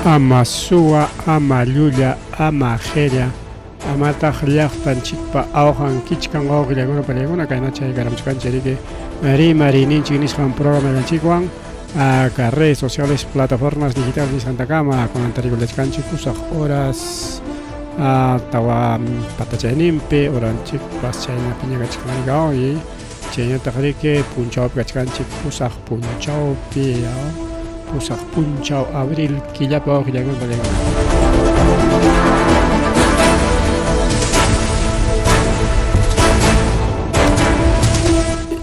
Ama suwa, ama llulla, ama qella, amataq llaqtanchikpa awqan kichkan wawqillakuna pallaykuna kayna chay karamuchkanchik riki rimariyninchik nisqan programallanchikwan ka redes sociales plataformas digitales nisqantakama kunan tarikullachkanchik pusaq horas tawa patachayninpi horanchikpas chaynapiña kachkan y chaynataq riki punchawpi kachkanchik pusaq punchawpi pusaq punchaw abril killapi wawqillakuna pallaykuna.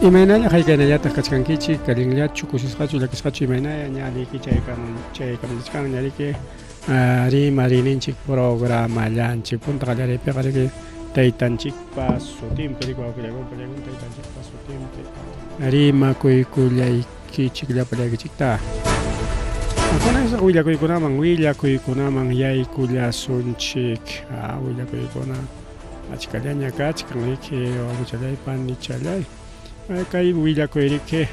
Imaynalla haykaynallataq kachkankichik, allinllachu, kusisqachu, llakisqachu, imaynaya ña riki chaykamuchkan ña riki rimariyninchik programallanchik punta qallariypiqa riki taytanchikpa sutinpi riki wawqillakuna pallaykuna taytanchikpa sutinpi rimakuykullaykichik llapallaykichikta. Kunanqa willakuykunaman willakuykunaman yaykullasunchik willakuykuna achkallaña kachkan riki wawqichalay panichalay kay willakuy riki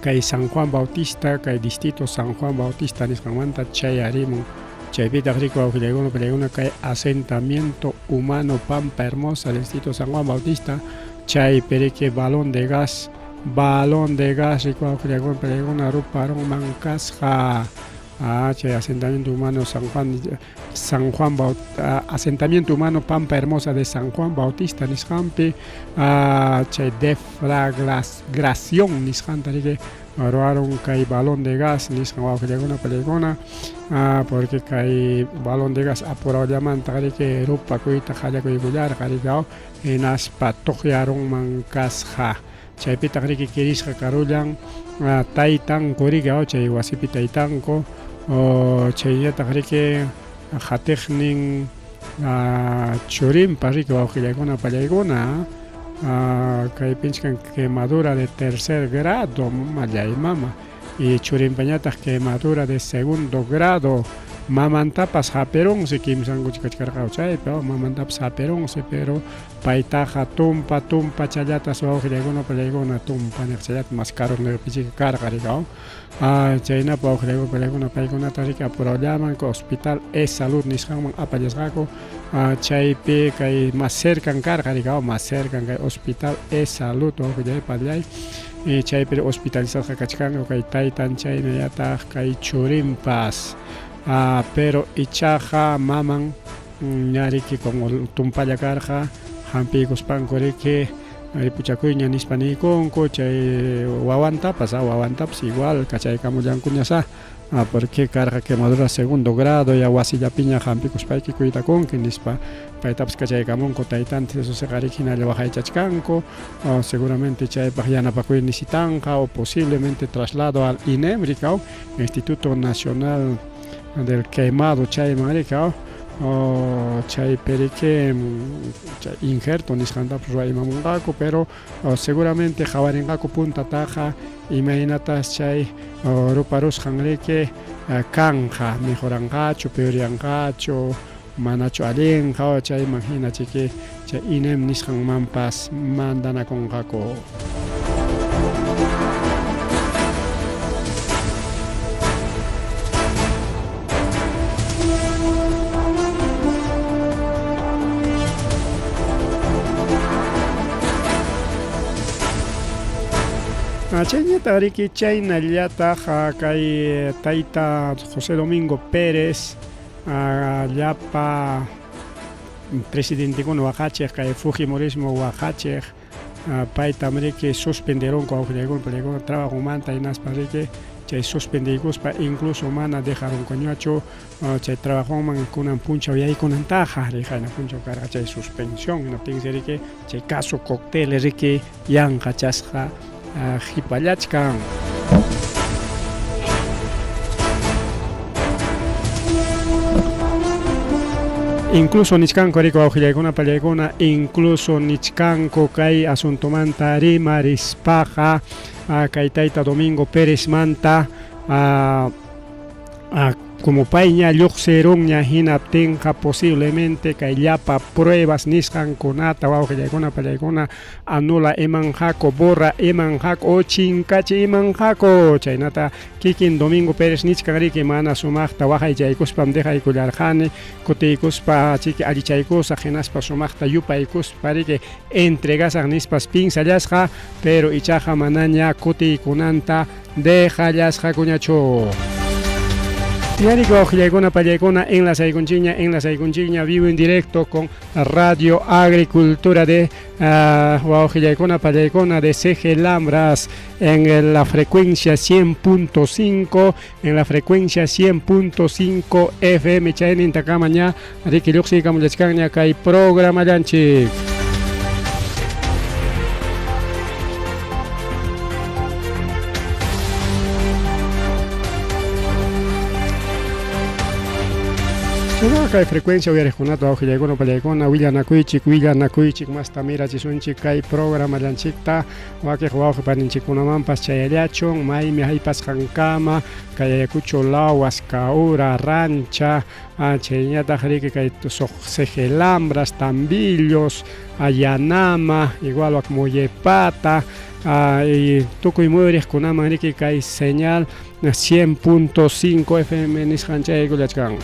kay San Juan Bautista kay distrito San Juan Bautista nisqanmanta chayarimun chaypitaq riki wawqillaykuna pallaykuna kay asentamiento humano Pampa Hermosa distrito San Juan Bautista chaypi riki balón de gas balón de gas riki wawqillaykuna pallaykuna ruparunman kasqa chay asentamiento humano San Juan San Juan asentamiento humano Pampa Hermosa de San Juan Bautista nisqanpi chay deflagración nisqanta riki ruwarun kay balón de gas nisqan wawqillakuna pallaykuna porque kay balón de gas apurawllamanta riki rupakuyta qallakuykullarqa riki hinaspa tuqyarunman kasqa chaypitaq riki kirisqa karullan taytanku riki chay wasipi taytanku chaynataq riki qatiqnin churinpa riki wawqillaykuna pallaykuna kay pinchkan quemadura de tercer grado mallay mama y churinpañataq quemadura de segundo grado mamantapas hapirunsi kimsankuchi kachkarqaku chaypi mamantapas hapirunsi pero paytaqa tumpa tumpachallatas wawqillaykuna pallaykuna tumpa niqchallata mas karuniqpichika karqa riki chaynapa wawqillaykuna pallaykuna paykunata riki apurawllaman hospital e salud nisqanman apallasqaku chaypi kay mas cercan karqa riki mas cercan kay hospital e salud wawqillay pallay chaypi hospitalizasqa kachkanku kay taytan chaynallataq kay churinpas pero ichaqa maman ña riki como tumpalla karqa hampiykuspanku riki ripuchakuyña nispa niykunku chay wawantapas wawantapas igual kachaykamullankuñasá porque karqa quemadura segundo grado ya wasillapiña hampikuspayki cuidakunki nispa paytapas kachaykamunku taytanta Jesusqa riki hinalla waqaychachkanku seguramente chaypaq yanapakuy necesitanqa o posiblemente traslado al INEM riki Instituto Nacional del Quemado chayman riki chaypi riki chay injerto nisqantapas ruwaymamunqaku pero seguramente qhawarinqaku puntataqa imaynatas chay ruparusqan riki kanqa mejoranqachu peoryanqachu manachu allinqa chayman hina chiki chay INEM nisqanmanpas mandanakunqaku. Chaynataq riki chaynallataq kay tayta José Domingo Pérez llapa presidentekuna waqachiq kay Fujimorismo waqachiq paytam riki suspenderunku awqillaykuna pallaykuna trabajomanta hinaspa riki chay suspendeykuspa incluso mana dejarunkuñachu chay trabajonman kunan punchaw yaykunantaqa riqayna punchaw karqa chay suspensión hinaptinsi riki chay caso cóctel riki yanqachasqa qhipallachkan. Incluso nichkanku riki wawqillaykuna pallaykuna incluso nichkanku kay asuntomanta rimarispaqa kay tayta Domingo Pérezmanta. Como payña lluqsirunña hinaptinqa posiblemente kay llapa pruebas nisqankunata wawqillaykuna pallaykuna anula imanqaku, borra imanqaku o chinkachi imanqaku. Chaynata kikin Domingo Pérez nichkan riki mana sumaqta waqaychaykuspam dejaykullarqani, kutiykuspa chiki allichaykusaq hinaspa sumaqta yupaykuspa riki entregasaq nispas pinsallasqa, pero ichaqa manaña kutiykunanta dejallasqakuñachu. Ñariki wawqillaykuna pallaykuna enlazaykunchikña enlazaykunchikña vivo en directo con Radio Agricultura de wawqillaykuna pallaykuna de CG Lambras en la frecuencia 100.5 en la frecuencia 100.5 FM chaynintakama ña riki lluqsiykamullachkanña kay programallanchik. Kay frecuencia uyariqkunata wawqillaykuna pallaykuna willanakuychik willanakuychik masta mirachisunchik kay programallanchikta wakiq wawqi paninchikkunamanpas chayallachun maymi haypasqankama kay Ayacucho Lawas Caura Rancha chayñataq riki kay Cegelambras Tambillos Ayanama igual wak Mollepata y tukuy muyuriqkunaman riki kay señal 100.5 FM nisqan chayaykullachkan.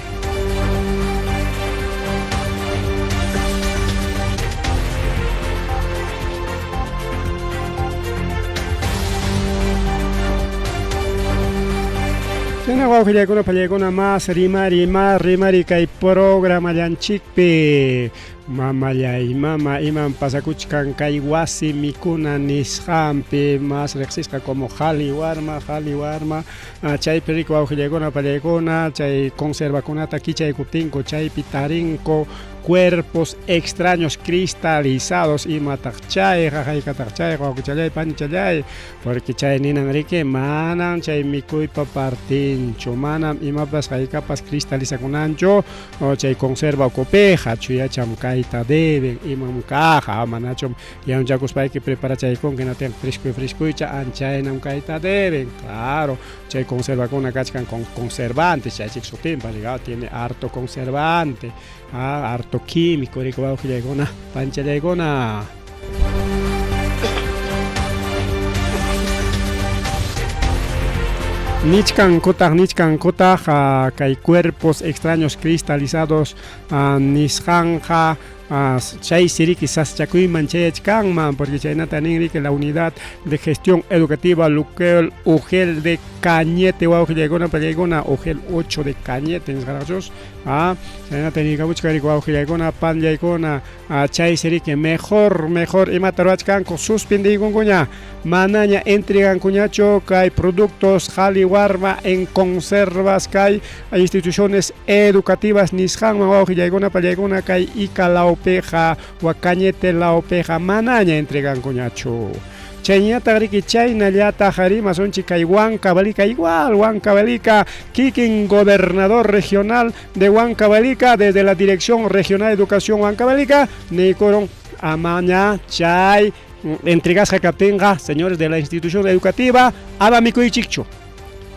Chayna wawqillaykuna pallaykuna mas rimari mas rimari kay programallanchikpi mamallay mama imam pasakuchkan kay wasi mikuna nisqanpi mas riqsisqa como qhali warma qhali warma chaypi riki wawqillaykuna pallaykuna chay conservakunata kichaykuptinku chaypi tarinku cuerpos extraños cristalizados imataq chayqa haykataq chayqa wawqichallay panichallay porque chay ninan riki manam chay mikuypa partinchu manam imapas haykapas cristalizakunanchu chay conserva ukupiqa chuyacham kayta deben imam kaqqa manachum yanchakuspayki preparachaykunki hinaptinqa fresco frescoycha anchaynam kayta deben claro chay conservakuna kachkan con conservantes chaychik sutinpas tiene harto conservante harto químico riki wawqillaykuna panchallaykuna. Nichkankutaq nichkankutaq kay cuerpos extraños cristalizados nisqanqa chaysi riki sasachakuyman chayachkanman porque chaynata nin riki la unidad de gestión educativa Luquel Ugel de Cañete wawqillaykuna pallaykuna Ugel 8 de Cañete nisqaraqchus chaynata niykamuchkan riki wawqillaykuna panllaykuna chaysi riki mejor mejor imata ruwachkanku suspendiykunkuña manaña entregankuñachu kay productos qhali warma en conservas kay instituciones educativas nisqanman wawqillaykuna pallaykuna kay Ica lawpiqa wa Cañete lawpiqa manaña entregankuñachu. Chayñataq riki chaynallataq rimasunchik kay Huancavelica igual Huancavelica kikin gobernador regional de Huancavelica desde la Dirección Regional de Educación Huancavelica niykurun amaña chay entregasqa kaptinqa señores de la institución educativa ama mikuychikchu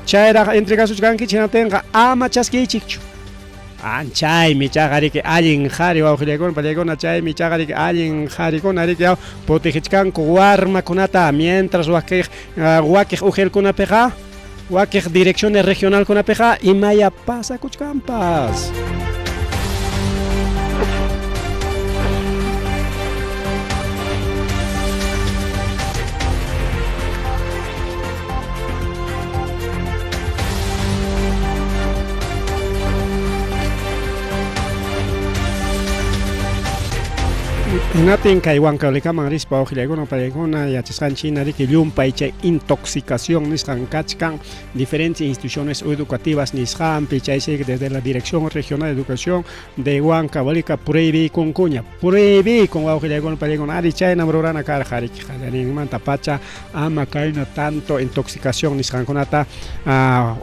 chayraq entregasuchkankichik hinaptinqa ama chaskiychikchu. Chaymi chaqa riki allin qhari wawqillaykuna pallaykuna chaymi chaqa riki allin qharikuna riki protegichkanku warmakunata mientras wakiq wakiq ujelkunapiqa wakiq direcciones regionalkunapiqa imaya pasakuchkanpas. Hinaptin kay Huancavelicaman rispa wawqillaykuna pallaykuna yachasqanchik hina riki llumpay chay intoxicación nisqan kachkan diferentes instituciones educativas nisqanpi chaysi desde la Dirección Regional de Educación de Huancavelica prohibiykunkuña prohibiykun wawqillaykuna pallaykuna ari chaynam rurana karqa riki qallariyninmanta pacha ama kayna tanto intoxicación nisqankunata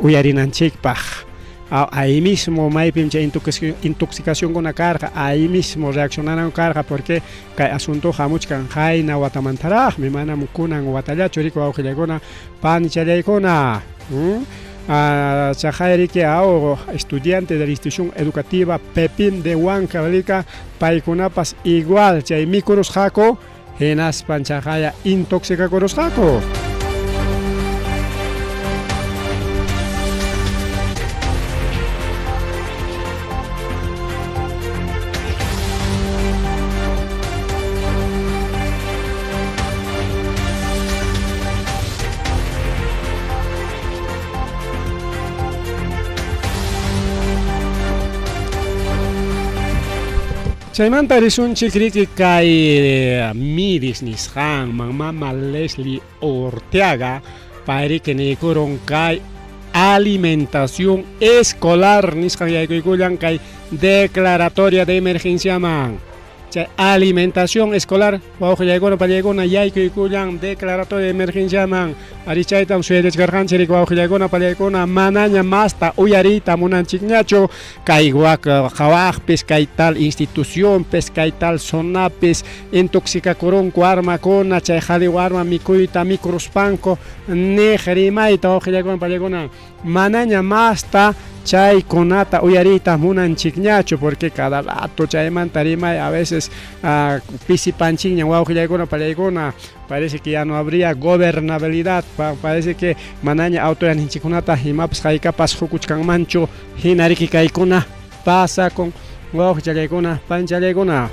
uyarinanchikpaq. Ahí mismo maypim chay intoxicacionkuna karqa ahí mismo reaccionaran karqa porque kay asunto hamuchkan qayna watamantaraqmi manam kunan watallachu riki wawqillaykuna panichallaykuna. Chaqayriki aw estudiante de la institución educativa Pepín de Huancavelica paykunapas igual chay mikurusqaku hinaspan chaqaya intoxicakurusqaku. Chaymanta risunchik riki kay Midis nisqanman mama Leslie Orteaga payriki niykurun kay alimentación escolar nisqan yaykuykullan kay declaratoria de emergenciaman. Chay alimentación escolar wawqillaykuna pallaykuna yaykuykullan declaratoria de emergenciaman. Ari chaytam suyachkarqanchik wawqillaykuna pallaykuna manaña masta uyariyta munanchikñachu kay wak qhawaqpis kay tal institucionpis kay tal zonapis intoxicakurunku armakuna chay qhari warma mikuyta mikuruspanku niq rimayta wawqillaykuna pallaykuna manaña masta chaykunata uyariyta munanchikñachu porque cada rato chaymanta rimay a veces pisipanchikña wawqillaykuna pallaykuna parece que ya no habría gobernabilidad parece que manaña autoridadninchikkunata imapas haykapas hukuchkanmanchu hina riki kaykuna pasakun wawqichallaykuna panchallaykuna.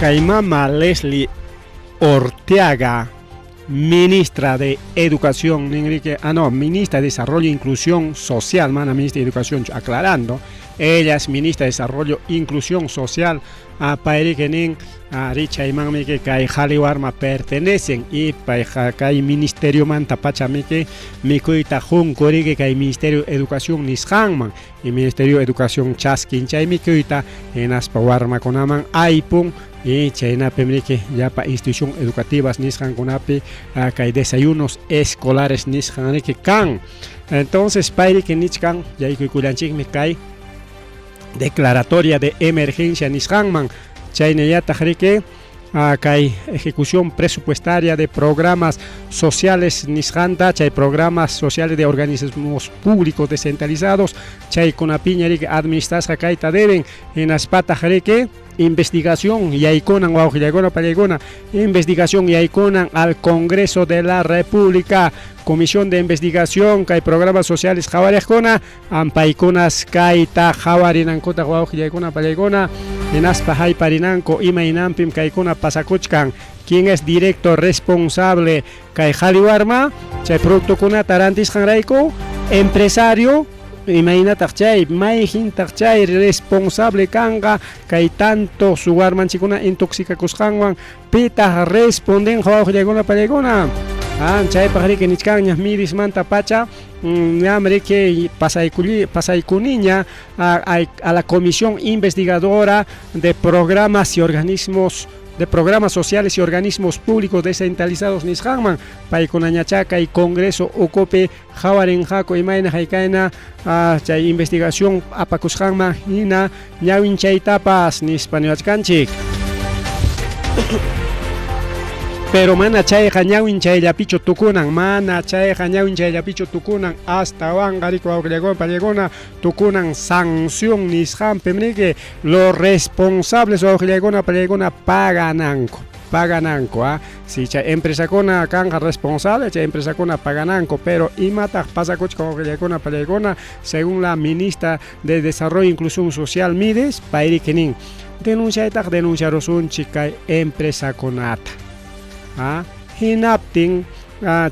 Kay mama Leslie Orteaga, ministra de Educación, Enrique, ah no, ministra de Desarrollo e Inclusión Social, mana ministra de Educación, aclarando, ella es ministra de Desarrollo e Inclusión Social, a payriki nin ari chaymanmiki kay qhari warma pertenecen y payqa kay ministeriomanta pachamiki mikuyta qunku riki kay Ministerio de Educación nisqanman y Ministerio de Educación chaskin chay mikuyta hinaspa warmakunaman aypun y chaynapim riki llapa institución educativas nisqankunapi kay desayunos escolares nisqan riki kan. Entonces payriki nichkan yaykuykullanchikmi kay declaratoria de emergencia nisqanman chaynallataq riki kay ejecución presupuestaria de programas sociales nisqanta chay programas sociales de organismos públicos descentralizados chaykunapiña riki administrasqa kayta deben hinaspataq riki investigación yaykunan wawqillaykuna pallaykuna investigación yaykunan al Congreso de la República Comisión de Investigación kay programas sociales qhawariqkuna ampaykunas kayta qhawarinankutaq wawqillaykuna pallaykuna hinaspa hayparinanku imaynanpim kaykuna pasakuchkan quién es directo responsable kay qhari warma chay productokunata rantisqanrayku empresario imaynataq chay mayqintaq chay responsable kanqa kay tanto su warmanchikkuna intoxicakusqanwan pitaq respondenqa wawqillaykuna pallaykuna chaypaq riki nichkanña midismanta pacha ñam riki pasaykuniña a la comisión investigadora de programas y organismos de programas sociales y organismos públicos descentralizados nisqanman paykunañachá kay Congreso ukupi qhawarinqaku imayna haykayna chay investigación apakusqanman hina ñawinchaytapas nispa niwachkanchik. Pero mana chayqa ñawinchayllapichu tukunan, mana chayqa ñawinchayllapichu tukunan, astawanqa riki wawqillaykuna pallaykuna tukunan sanción nisqanpim riki los responsables wawqillaykuna pallaykuna pagananku, pagananku si chay empresakuna kanqa responsable chay empresakuna pagananku, pero imataq pasakuchkan wawqillaykuna pallaykuna según la ministra de Desarrollo e Inclusión Social Mides payriki nin denunciaytaq denunciarusunchik kay empresakunata hinaptin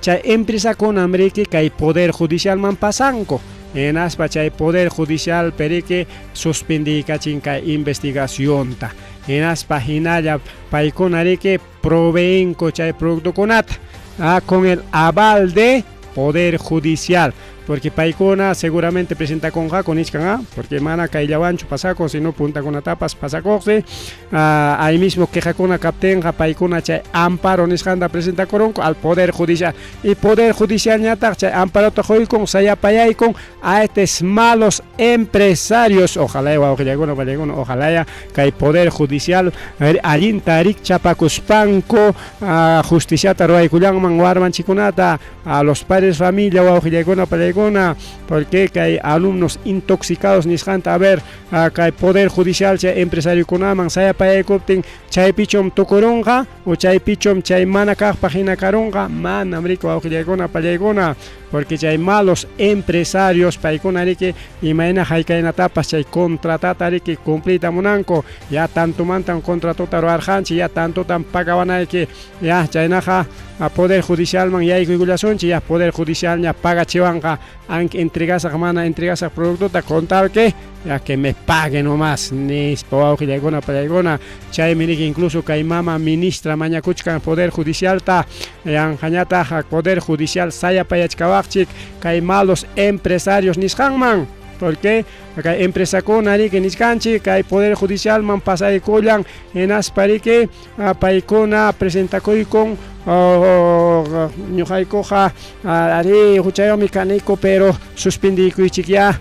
chay empresakunam riki kay poder judicialman pasanku hinaspa chay poder judicial periki suspendiykachin kay investigacionta hinaspa hinalla paykuna riki proveenku chay productokunata con el aval de poder judicial. Porque paykuna seguramente presentakunqaku nichkan, ah, porque mana kayllawanchu pasakun, sino puntakunatapas pasakuqsi. Ahí mismo quejakuna kaptinqa paykuna chay amparo nisqanta presentakurunku al Poder Judicial. Y Poder Judicialñataq chay amparota quykun, sayapayaykun a estos malos empresarios. Ojalá wawqillaykuna, pallaykuna, ojalá kay Poder Judicial allinta rikchapakuspanku justiciata ruwaykullanman warmanchikunata, a los padres familia, wawqillaykuna, pallaykuna, porque kay alumnos intoxicados nisqanta, a ver, kay Poder Judicial chay empresariokunaman sayapayaykuptin, chaypichum tukurunqa o chaypichum chay mana kaqpaq hina karunqa? Manam riki, wawqillaykuna, pallaykuna, porque chay malos empresarios paykuna riki imayna haykaynatapas chay contratata riki cumpliyta munanku. Ya tantomantam contratota ruwarqanchik, ya tantotam pagawanayki, ya chaynaqa Poder Judicialman yaykuykullasunchik, ya Poder Judicialña pagachiwanqa, aunque entregasaq mana entregasaq productota, con tal que ya que me pague nomás, nispa, wawqillaykuna, pallaykuna. Chaymi riki incluso kay mama ministra mañakuchkan Poder Judicialta, yanqañataq Poder Judicial sayapayachkawaqchik kay malos empresarios nisqanman, porque kay empresakuna riki nichkanchik kay Poder Judicialman pasaykullan, hinaspa riki paykuna presentakuykun, ñuqaykuqa arí huchayuqmi kaniku, pero suspendikuychikyá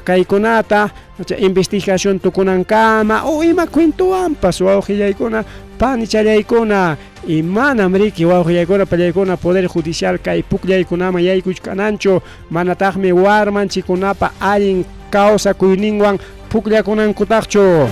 kaykunata investigación tukunankama o ima cuentowanpas, wawqillaykuna, panichallaykuna. Y manam riki, wawqillaykuna, pallaykuna, Poder Judicial kay pukllaykunaman yaykuchkananchu, manataqmi warmanchikunapa allin kawsakuyninwan pukllakunankutaqchu.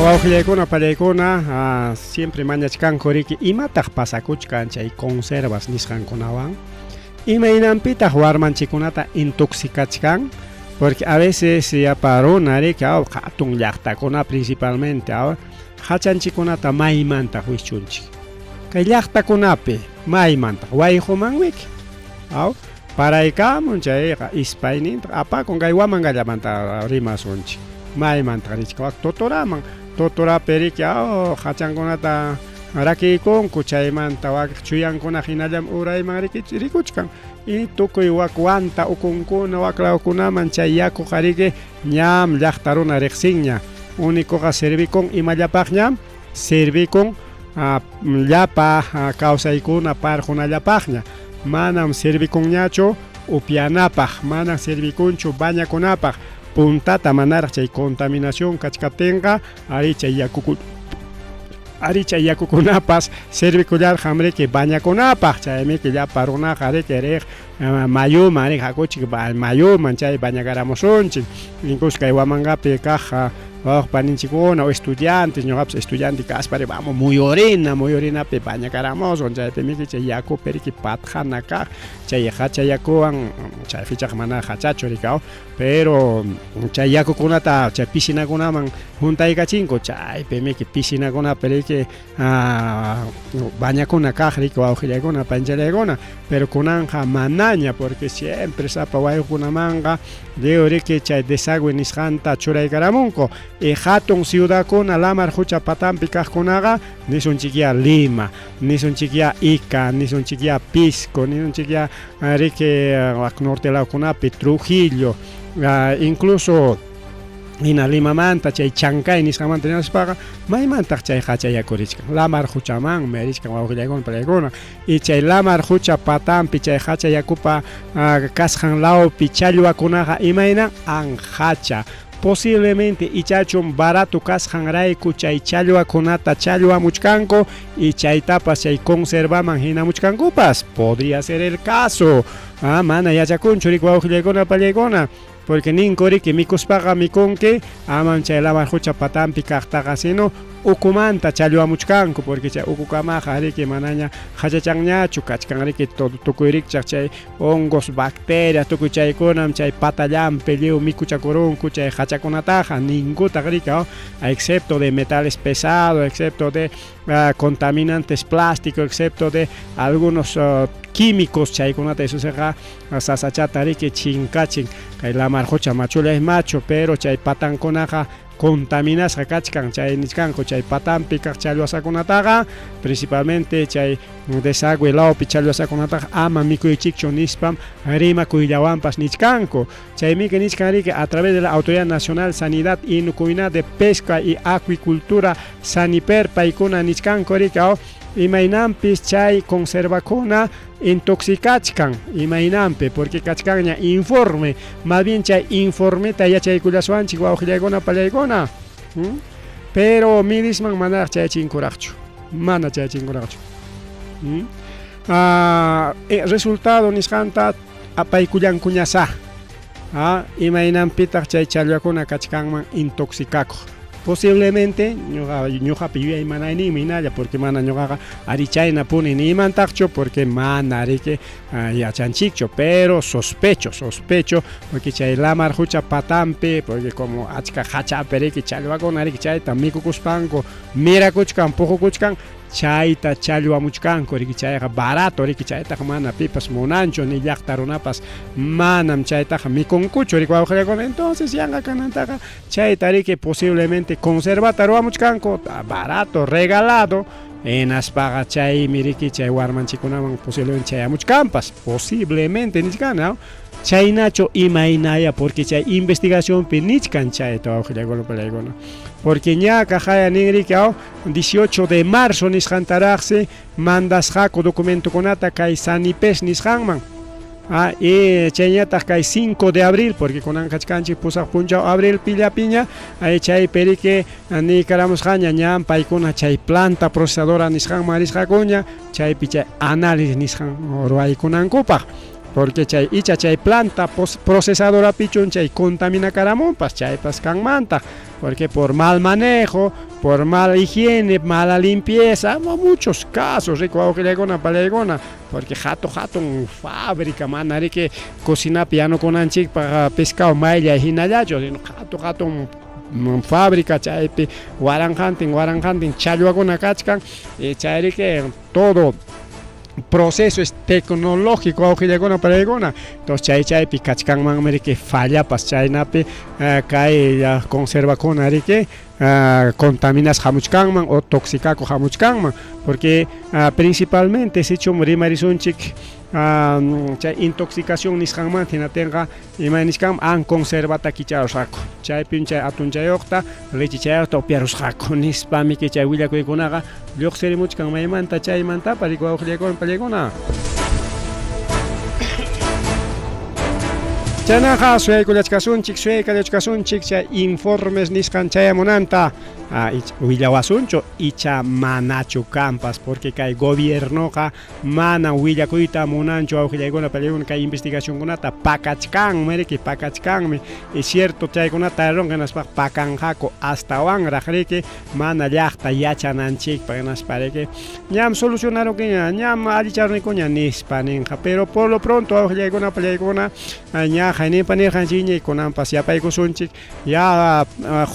Wawqillaykuna, pallaykuna, siempre mañachkanku riki imataq pasakuchkan chay conservas nisqankunawan, imaynanpitaq warmanchikunata intoxicachkan, porque a veces yapa runa riki hatun llaqtakuna principalmente hachanchikunata maymantaq wischunchik kay llaqtakunapi, maymantaq wayqumanmiki paraykamun chayqa ispayninta apakun. Kay Huamangallamanta rimasunchik, maymantaq richkan? Wak Totoraman. Totorapi riki hachankunata rakiykunku, chaymanta wak chuyankuna hinallam urayman rikuchkan, y tukuy wak Huanta ukunkuna, wak lawkunaman chay yakuqa riki ñam llaqta runa riqsinña. Únicoqa servikun imallapaqña servikun, llapa kawsaykuna parqunallapaqña, manam servikunñachu upyanapaq, manam servikunchu bañakunapaq. Puntata manaraq chay contaminación kachkaptinqa, ari chay yakuku ari chay yakukunapas servikullarqam riki bañakunapaq. Chaymiki llapa runaqa riki riq mayuman, rik hakuchik mayuman, chay bañakaramusunchik. Incluso kay Huamangapi kaq wawq paninchikkuna o estudiantes, ñuqapas estudiante kaspa, vamos Muyurina, Muyurinapi bañakaramusun. Chaypimiki chay yakupi riki patqana kaq chay hacha yakuwan. Chay fechaqa mana hachachu riki, pero chay yakukunata chay piscinakunaman juntaykachinku. Chaypimiki piscinakunapi riki bañakuna kaq riki, wawqillaykuna, panchallaykuna. Pero kunanqa manaña, porque siempre sapa wayqukunamanqa lliw riki chay desagüe nisqanta churaykaramunku. Y hatun ciudadkuna, lamar qucha patanpi kaqkunaqa, nisunchikyá Lima, nisunchikyá Ica, nisunchikyá Pisco, nisunchikyá riki wak norte lawkunapi Trujillo, incluso hina Limamanta chay Chancay nisqanmanta rimaspaqa, maymantaq chay hacha yaku richkan? Lamar quchamanmi richkan, wawqillaykuna, pallaykuna. Y chay lamar qucha patanpi, chay hacha yakupa kasqan lawpi challwakunaqa imayna anhacha. Posiblemente ichachum barato kasqanrayku chay challwakunata challwamuchkanku y chaytapas chay conservaman hinamuchkankupas. Podría ser el caso. Mana yachakunchu riki, wawqillaykuna, pallaykuna, porque ninku riki mikuspaqa mikunki, amam chay lamar qucha patanpi kaqtaqa, sino ukumanta challwamuchkanku porque chay ukukamaqa riki manaña qachachanñachu kachkan riki tukuy rikchaq chay hongos bacterias tukuy chaykunam chay patallanpi lliw mikuchakurunku chay qachakunataqa ninkutaq riki excepto de metales pesados, excepto de contaminantes plástico, excepto de algunos químicos chaykunata isusiqa sasachata riki chinkachin kay lamar qucha machullay machu pero chay patankunaqa contaminasqa kachkan chay nichkanku chay patanpi kaq challwasakunataqa principalmente chay desagüe lawpi challwasakunataqa ama mikuychikchu nispam rimakuyllawanpas nichkanku. Chaymi nichkan riki a través de la Autoridad Nacional Sanidad Inukuina de Pesca y Acuicultura Saniper paykuna nichkanku riki imaynanpis chay conservakuna intoxicachkan imaynanpi porque kachkanña informe más bien chay informeta yachaykullaswanchik wawqillaykuna pallaykuna pero midisman manaraq chayachinkuraqchu mana chayachinkuraqchu resultado nisqanta apaykullankuñasá imaynanpitaq chay challwakuna kachkanman intoxicakuq posiblemente ñuqapi yuyaymanayninmi hinalla porque mana ñuqaqa ari chaynapuni niymantaqchu porque mana riki yachanchikchu pero sospecho porque chay lamar qucha patanpi porque como achka hachapi riki challwakuna riki chayta mikukuspanku mirakuchkan puqukuchkan chayta challwamuchkanku riki chayqa barato riki chaytaqa mana pipas munanchu ni llaqta runapas manam chaytaqa mikunkuchu riki wawqillakuna entonces yanqa kanantaqa chayta riki posiblemente conservata ruwamuchkanku barato regalado hinaspaqa chaymi riki chay warmanchikkunaman posiblemente chayamuchkanpas posiblemente nichkana chaynachu imaynaya porque chay investigacionpi nichkan chayta wawqillaykuna pallaykuna porque ña kaqaya nin riki 18 de marzo nisqantaraqsi mandasqaku documentokunata kay Sanipes nisqanman y chayñataq kay 5 de abril porque kunan kachkanchik pusaq punchaw abril pillapiña chaypi riki niykaramusqaña ñan paykuna chay planta procesadora nisqanman risqakuña chaypi chay análisis nisqan ruwaykunankupaq porque chay icha chay planta procesadora pichun chay contaminakaramunpas chaypas kanmantaq porque por mal manejo, por mala higiene, mala limpieza, muchos casos riki wawqillaykuna pallaykuna porque hatun hatun fábrica mana riki cocinapi yanukunanchikpaq pescado mayllay hinallachu sino hatun hatun fábrica chaypi waranqantin waranqantin challwakuna kachkan chay riki todo proceso es tecnológico wawqillaykuna pallaykuna entonces chay chaypi kachkanmanmi riki fallapas chaynapi kay conservakuna riki contaminasqa hamuchkanman o toxicakuq hamuchkanman porque principalmente sichum rimarisunchik chay intoxicación nisqanmanta hinatinqa ima nichkanman an conservata kicharusqaku chaypim chay atunchayuqta lechichayuqta upiarusqaku nispami chay willakuykunaqa lluqsirimuchkan maymanta chaymantapas riki wawqillaykuna pallaykuna. Chaynaqa suyaykullachkasunchik suyaykullachkasunchik chay informes nisqan chayamunanta willawasunchu icha manachu kanpas porque kay gobiernoqa mana willakuyta munanchu wawqillaykuna pallaykuna kay investigacionkunata pakachkanmi riki pakachkanmi es cierto chaykunata tarirunqa hinaspaqa pakanqaku astawanraq riki mana llaqta yachananchikpaq hinaspa riki ñam solucionarunkiña ñam allicharunikuña nispa ninqa pero por lo pronto wawqillaykuna pallaykuna ña hayninpa nirqanchikña kunanpas yapaykusunchik ya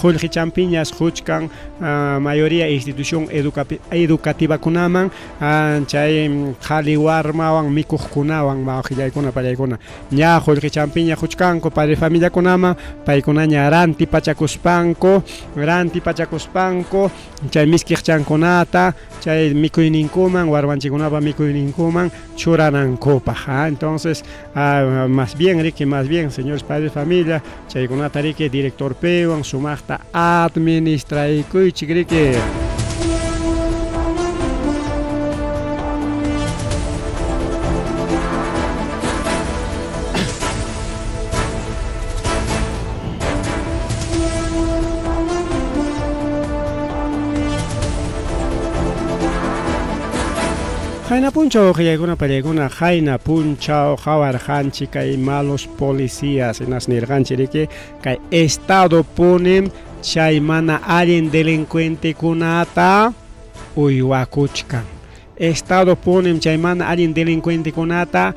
qullqichampiñas quchkan mayoría institución educativakunaman chay qhali warmawan mikuqkunawan wawqillaykuna pallaykuna ña qullqichampiña quchkanku padre familiakunaman paykunaña rantipachakuspanku chay miskiqchankunata chay mikuyninkuman warmanchikkunapa mikuyninkuman churanankupaq entonces más bien riki más bien señores padres de familia chaykunata riki director piwan sumaqta administraykuychik riki. Qayna punchaw qillaykuna pallaykuna qayna punchaw qawarqanchik kay malos policías hinas nirqanchik riki kay estado punim chay mana allin delincuentekunata uywakuchkan. Estado punim chay mana allin delincuentekunata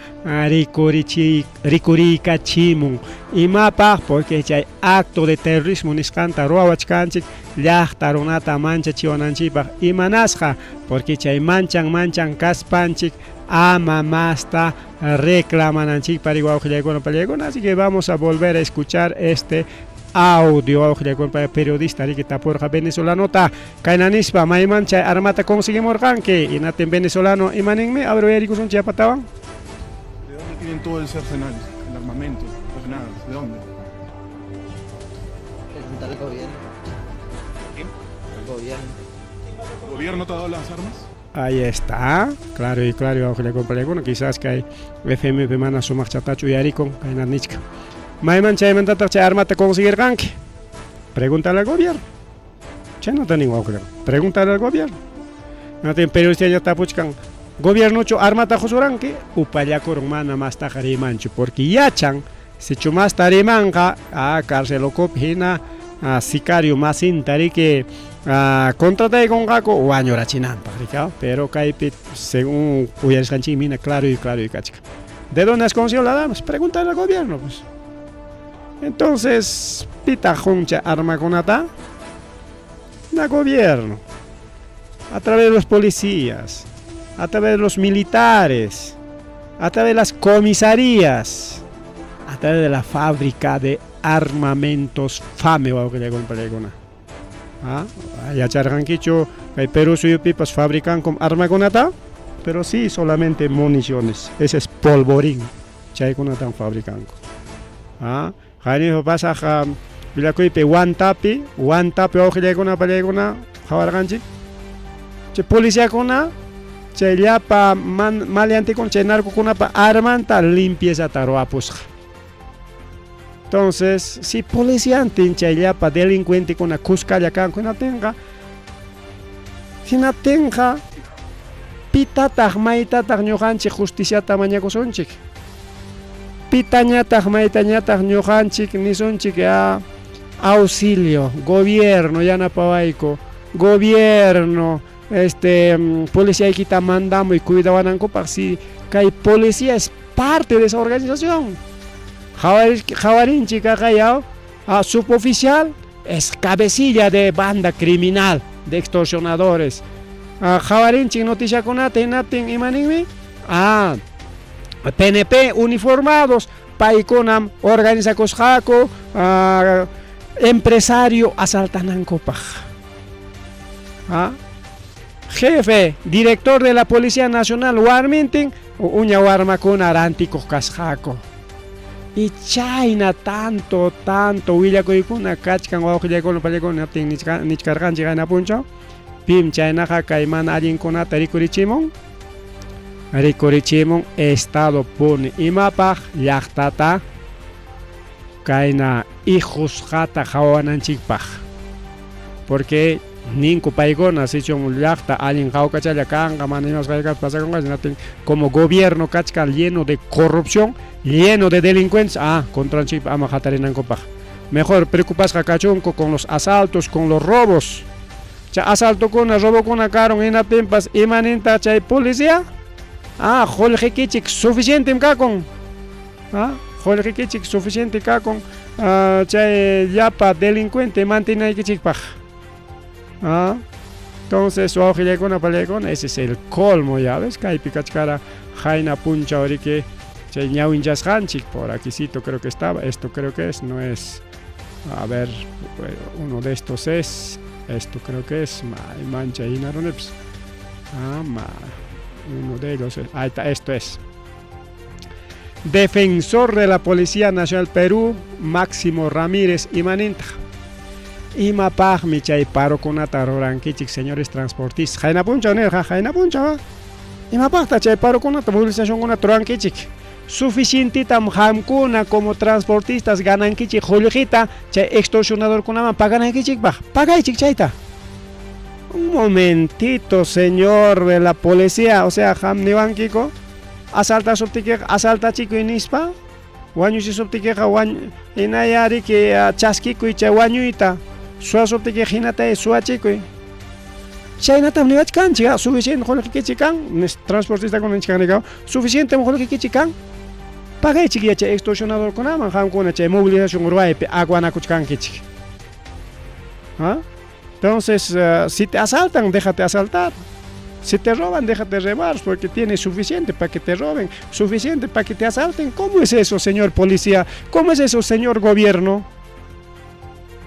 rikuriykachimun. Imapaq? Porque chay acto de terrorismo nisqanta ruwawachkanchik llaqta runata manchachiwananchikpaq. Imanasqa? Porque chay manchan manchan kaspanchik ama masta reclamananchikpaq wawqillaykuna pallaykuna. Así que vamos a volver a escuchar este audio, wawqillaykuna, periodista riki tapurqa venezolanota kayna nispa, mayman chay armata conseguimurqanki? Hinaptin venezolano imaninmi? A ver, uyarikusunchik yapatawan. ¿De dónde tienen todo ese arsenal, el armamento, las granadas? ¿De dónde? Preguntar al gobierno. ¿Quién? Al gobierno. ¿El gobierno te ha dado las armas? Ahí está, claro y claro, wawqillaykuna, quizás kay FM mana sumaqchatachu uyarikun kayna nichka. Mayman chaymantataq chay armata conseguirqanki? Pregúntale al gobierno. Chaynata nin wawqillaykuna, pregúntale al gobierno. Natin periodista ya tapuchkan, gobiernochu armata qusuranki? Upallakurun, mana mastaqa rimanchu, porque yachan sichu masta rimanqa, cárcel ukupi hina sicario masinta riki contrataykunqaku wañurachinanpaq, riki, pero kaypi según uyarisqanchikmi hina claro y claro y kachkan. ¿De dónde has conseguido las armas? Pregúntale al gobierno, pues. Entonces, pitaq qun chay armakunata? Na gobierno. A través de los policías, a través de los militares, a través de las comisarías, a través de la fábrica de armamentos FAME, wawqillaykuna. Yacharqankichu kay Perú suyupipas fabricanku armakunata? Pero sí, solamente municiones. Ese es polvorín. Chaykunatan fabricanku. Qaniqa pasaq willakuypi Huantapi, Huantapi wawqillaykuna pallaykuna qhawarqanchik. Chay policiakuna chay llapa maleantekuna chay narcokunapa armanta limpiezata ruwapusqa. Entonces, si policiantin chay llapa delincuentekuna kuskalla kanku hinaptinqa, hinaptinqa pitataq maytataq ñuqanchik justiciata mañakusunchik? Pitañataq maytañataq ñuqanchik nisunchik auxilio, gobierno yanapawayku, gobierno policiaykita mandamuy cuidawanankupaq, si kay policía es parte de esa organización. Qhawarinchik aqayaw, suboficial es cabecilla de banda criminal, de extorsionadores. Qhawarinchik noticiakunata hinaptin imaninmi? PNP uniformados, paykunam organizakusqaku empresario asaltanankupaq. Jefe, director de la Policía Nacional warmintin uña warmakuna rantikuq kasqaku. Y chayna tanto, tanto willakuykuna kachkan wawqillaykuna pallaykuna hinaptin nichkarqanchik qayna punchaw, pim chaynaqa kay mana allinkunata rikurichimun? Rikurichimun Estado puni. Imapaq llaqtata kayna hijusqata qhawananchikpaq. Porque ninku paykuna sichum llaqta allin hawkachalla kanqa mana imas kaykapas pasakunqa hinaptin como gobierno kachkan lleno de corrupción, lleno de delincuentes, contranchikpa ama hatarinankupaq. Mejor preocupasqa kachunku con los asaltos, con los robos. Chay asaltokuna, robokuna karun hinaptinpas imaninta chay policía? Qullqikichik suficientem kakun. Qullqikichik suficiente kakun chay llapa delincuente mantenaykichikpaq. Entonces, wawqillaykuna pallaykuna, ese es el colmo, ya ves, kaypi kachkara qayna punchaw riki chay ñawinchasqanchik, por aquicito creo que estaba, esto creo que es, no es, a ver, uno de estos es, esto creo que es, mancha hinarunipas. Uno de ellos es, ahí está, esto es. Defensor de la Policía Nacional Perú, Máximo Ramírez imaninta. Imapaqmi chay parokunata rurankichik, señores transportistas. Qayna punchaw nirqa, qayna punchaw. Imapaqta chay parokunata, movilizacionkunata rurankichik. Suficientitam qamkuna como transportistas ganankichik qullqita chay extorsionadorkunaman paganaykichikpaq. Pagaychik chayta. Un momentito, señor de la policía, o sea, qam niwankiko, asaltasuptikiqa asaltachikuy nispa, wañuchisuptikiqa hinayariki chaskikuy chay wañuyta. Suwasuptiki hinatay suwachikuy. Chaynatam niwachkanchik, ah, suficiente qullqikichik kan, transportistakuna nichkan rikaw, suficiente qullqikichik kan. Pagaychik yachay extorsionadorkunaman qamkuna chay movilización ruwaypi aguanakuchkankichik. ¿Ah? Entonces, si te asaltan, déjate asaltar. Si te roban, déjate robar, porque tienes suficiente para que te roben, suficiente para que te asalten. ¿Cómo es eso, señor policía? ¿Cómo es eso, señor gobierno?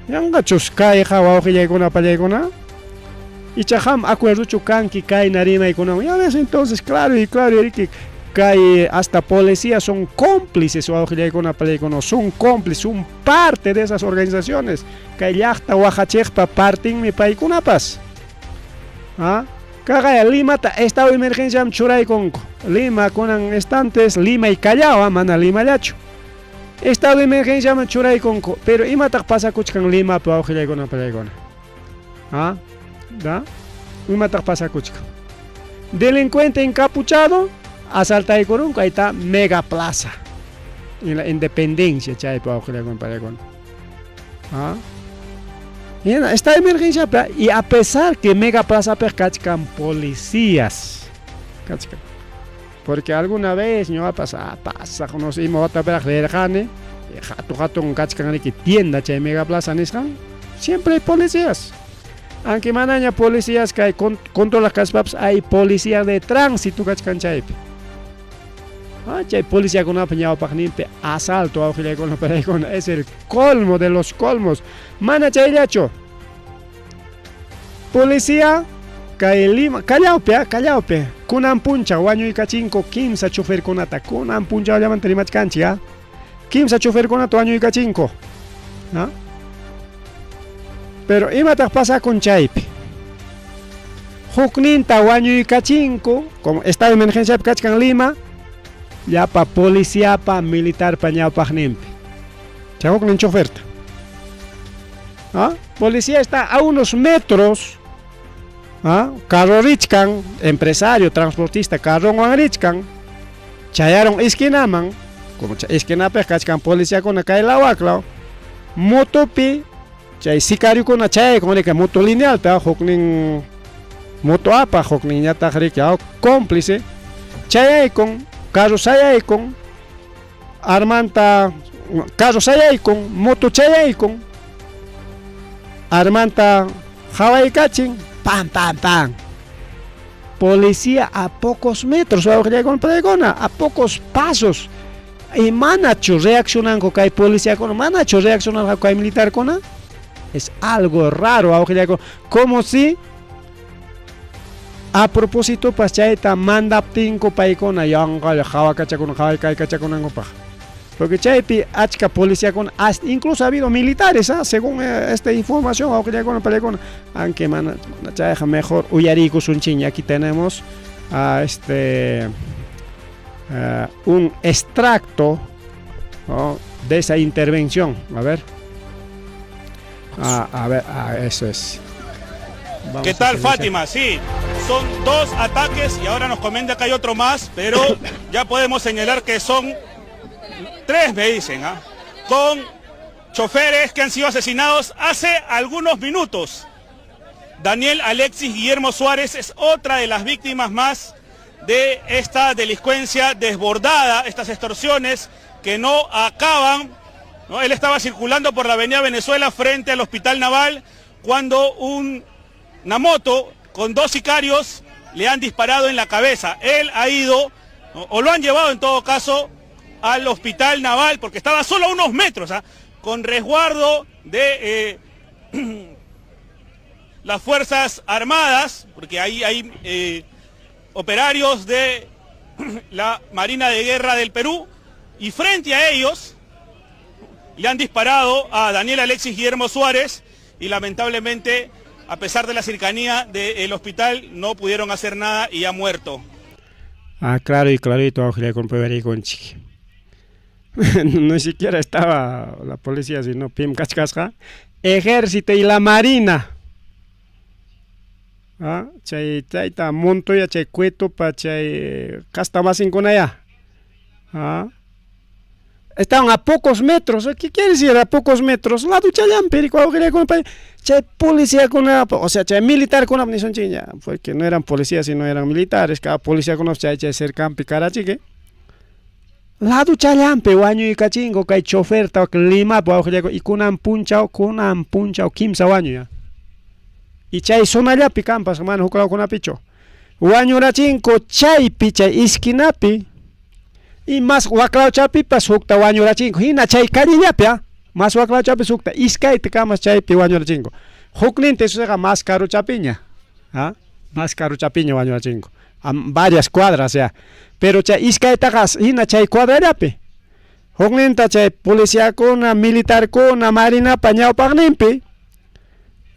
Yanqachus kayqa wawqillaykuna pallaykuna? Icha qam acuerdochu kanki kayna rimaykunawan. Ya ves, entonces, claro y claro, riki, kay hasta policía son cómplices wawqillaykuna pallaykuna, son cómplices, son parte de esas organizaciones. Kay llaqta waqachiqpa partinmi paykunapas. ¿Ah? Kaqaya Limata estado de emergencia churaykunku. Lima kunan instantes, Lima y Callao, mana Limallachu. Estado de emergencia churaykunku. Pero imataq pasakuchkan Limapi wawqillaykuna pallaykuna. ¿Ah? ¿Da? Imataq pasakuchkan. Delincuente encapuchado asaltaykurunku, ahí está Mega Plaza. En la Independencia, chaypi wawqillaykuna pallaykuna. ¿Ah? Esta emergencia y a pesar que Mega Plaza kachkan policías. Kachkan. Porque alguna vez ñuqapas pasaq no sé ima watapiraq rirqani hatun hatun kachkan riki tienda chay Mega Plaza nisqan siempre hay policías. Aunque manaña policías kay controlas kaspapas hay policía de tránsito kachkan chaypi. Ah, chay policiakunapa ñawpaqninpi asalto wawqillaykuna paraykuna es el colmo de los colmos. Mana chayllachu. Policía kay Lima, Callaopi, Callaopi, kunan puncha wañuykachinku kimsa choferkunata, kunan punchawllamanta rimachkanchik, ah. Kimsa choferkunata wañuykachinku. ¿Ah? Pero imataq pasakun chaypi? Hukninta wañuykachinku, como estado de emergencia kachkan Lima, llapa policiapa militarpa ñawpaqninpi. Chay huknin choferta. ¿Ah? Policía está a unos metros. ¿Ah? Carro richkan, empresario, transportista, carronwan richkan, chayaron esquinaman, como esquinapi kachkan policiakuna kay law motopi chay sicariokuna chayaykun riki moto linealta huknin moto apaq hukninñataq riki cómplice chayaykun carro sayaykun armanta carro sayaykun moto chayaykun armanta hawaykachin pam pam pam policía a pocos metros a pocos pasos y manachu reaccionanku kay policiakuna manachu reaccionarqaku kay militarkuna es algo raro como si a propósito pas chayta mandaptinku paykuna yanqalla hawakachakuna hawaykachakunankupaq porque chaypi achka policiakuna hasta incluso ha habido militares, ¿ah? Según esta información aunque mana chayqa mejor uyariykusunchikña. Aquí tenemos a un extracto, ¿no?, de esa intervención. A ver. Ah, a ver, ah, eso es. Vamos. ¿Qué tal, Fátima? Sí, son dos ataques y ahora nos comenta que hay otro más, pero ya podemos señalar que son tres, me dicen, ¿ah? Con choferes que han sido asesinados hace algunos minutos. Daniel Alexis Guillermo Suárez es otra de las víctimas más de esta delincuencia desbordada, estas extorsiones que no acaban, ¿no? Él estaba circulando por la avenida Venezuela frente al Hospital Naval cuando una moto con dos sicarios le han disparado en la cabeza. Él ha ido, ¿no?, o lo han llevado en todo caso, al Hospital Naval, porque estaba solo a unos metros, ¿ah?, con resguardo de las Fuerzas Armadas, porque ahí hay operarios de la Marina de Guerra del Perú, y frente a ellos le han disparado a Daniel Alexis Guillermo Suárez y lamentablemente, a pesar de la cercanía del hospital, no pudieron hacer nada y ha muerto. Ah, claro y clarito, con ni siquiera estaba la policía, sino pim kachkasqa. Ejército y la Marina. Ah, chay chayta Montoya chay Cuetopa chay kasta masinkunaya. Ah. Estaban a pocos metros. ¿Qué quiere decir a pocos metros? Laduchallanpi wawqillaykuna chay policiakuna, o sea, chay militarkuna nisunchikña, porque no eran policías sino eran militares, cada policiakuna chay chay cercanpi karachiki. Laduchallanpi wañuykachinko kay choferta Limapi wawqillaykuna y kunan punchaw kimsa wañuy. Y chay zonallapi kampas mana huk lawkunapichu. Wañurachinko chaypi chay esquinapi y más waklawchapipas hukta wañurachinko. Hina chay callellapi, más waklawchapi hukta iskayta kamas chaypi wañurachinko. Hukninta isuqa más karuchapiña, más karuchapiña wañurachinko. A varias cuadras ya. Pero chay iskaytaqa hina chay cuadrallapi. Hukninta chay policiakuna, militarkuna, marinapa ñawpaqninpi.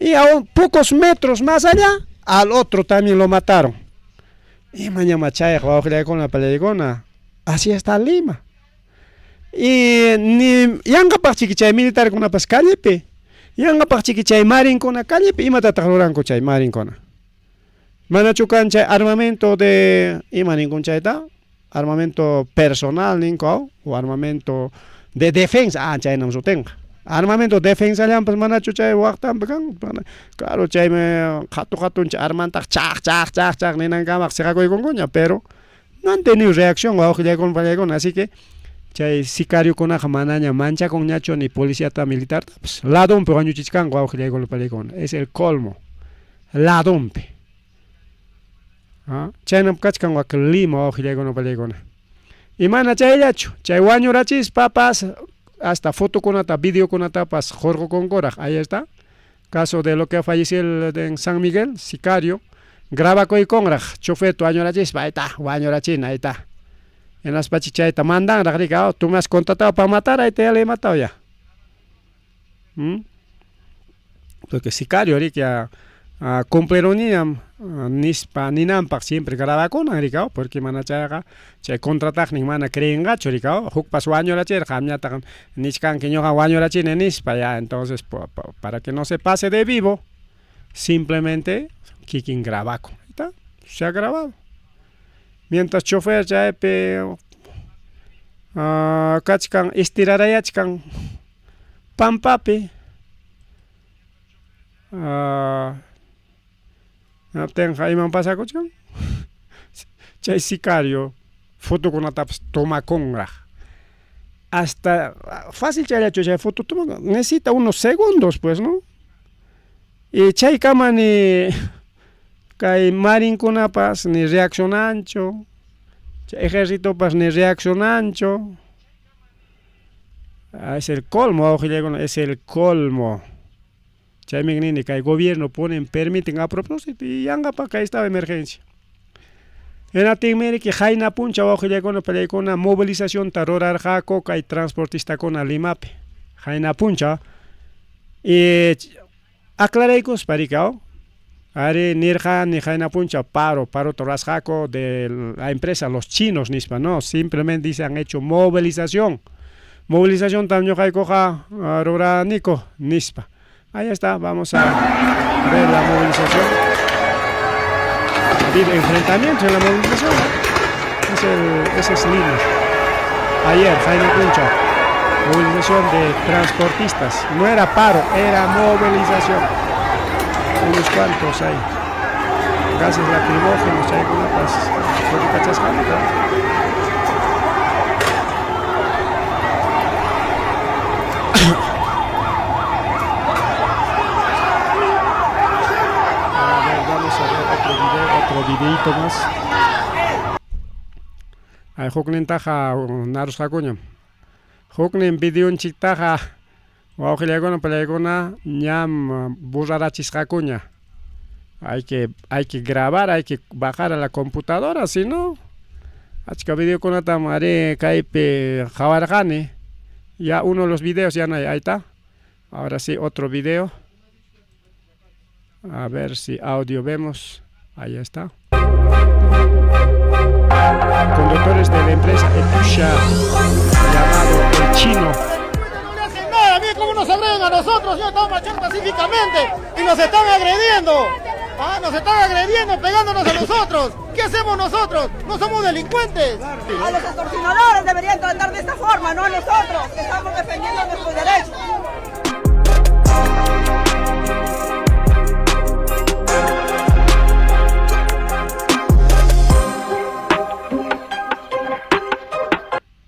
Y a pocos metros más allá, al otro también lo mataron. Y mañana chayqa wawqillaykuna pallaykuna. Así está Lima. Y ni yanqapaq chay militarkunapas callepi. Yanqapaq chay marinkuna callepi. Imatataq ruranku chay marinkuna? Manachu kan chay armamento de ima ninkun chayta? Armamento personal ninku o armamento de defensa. Ah, chaynam sutinqa. Armamento defensa llampas manachu chay waqtanpi kan. Claro, chaymi qhatu qhatuncha armantaq chaq chaq chaq chaq ninankamaq siqakuykunkuña, pero no han tenido reacción wawqillaykuna pallaykuna, así que chay sicariokunaqa manaña manchakunñachu ni policiata militartapas. Ladunpi wañuchichkanku wawqillaykuna pallaykuna. Es el colmo. Ladunpi. Chaynam kachkan wak Lima wawqillaykuna pallaykuna. Y mana chayllachu, chay wañurachispapas hasta fotokunata, videokunatapas hurqukunkuraq. Ahí está. Caso de lo que ha fallecido en San Miguel, sicario, grabakuykunraq, chofer wañurachispa, ahí está, wañurachina, ahí está. En las chayta mandanraq, rica, oh, tú me has contratado para matar, ahí te ya le he matado ya. Porque sicario, rica, cumplironiam nispa ninanpaq siempre grabakuna, rica, porque mana chayqa chay contrataqnin mana creenqachu, rica, hukpas wañurachirqa, qamñataq nichkanki ñuqa wañurachini nispa, ya, entonces para que no se pase de vivo, simplemente kikin grabakun. Ahí está, se ha grabado. Mientras chofer chaypi kachkan estirarayachkan pampapi, hinaptinqa iman pasakuchkan? Chay sicario fotokunatapas tomakunraq. Hasta fácil chayllachu chay foto toma, necesita unos segundos pues, ¿no? Y chaykama ni kay marinkunapas ni reaccionanchu, chay ejércitopas ni reaccionanchu. Es el colmo, wawqillaykuna, es el colmo. Chaymi nini kay gobierno ponen, permiten a propósito y yanqapaq kay estado de emergencia. Hinaptinmi riki qayna punchaw wawqillaykuna pallaykuna movilizacionta rurarqaku kay transportistakuna Limapi. Qayna punchaw y aclaraykuspa riki, ari nirqani qayna punchaw paro, parota rurasqaku de la empresa los chinos nispa, no, simplemente dice han hecho movilización. Movilización tam ñuqaykuqa ruraniku nispa. Ahí está, vamos a ver la movilización. Ha habido enfrentamientos en la movilización, ¿no? Ese es Lima. Ayer, Jaime Puncha, movilización de transportistas. No era paro, era movilización. Unos cuantos hay. Gases lacrimógenos, hay algunas cachascando, ¿no? Otro videito más. Ay, huknintaqa narusqakuñam. Huknin videonchiktaqa wawqillaykuna pallaykuna ñam burrarachisqakuña. Hay que grabar, hay que bajar a la computadora, si no achka videokunatam ari kaypi qhawarqani. Ya uno de los videos ya no hay, ahí está. Ahora sí, otro video. A ver si audio vemos. Ahí está. Conductores de la empresa Etusha, llamado El Chino. No le hacen nada, miren cómo nos agreden a nosotros, señor, estamos marchando pacíficamente y nos están agrediendo. Ah, nos están agrediendo, pegándonos a nosotros. ¿Qué hacemos nosotros? No somos delincuentes. A los extorsionadores deberían tratar de esta forma, no a nosotros, que estamos defendiendo nuestros derechos.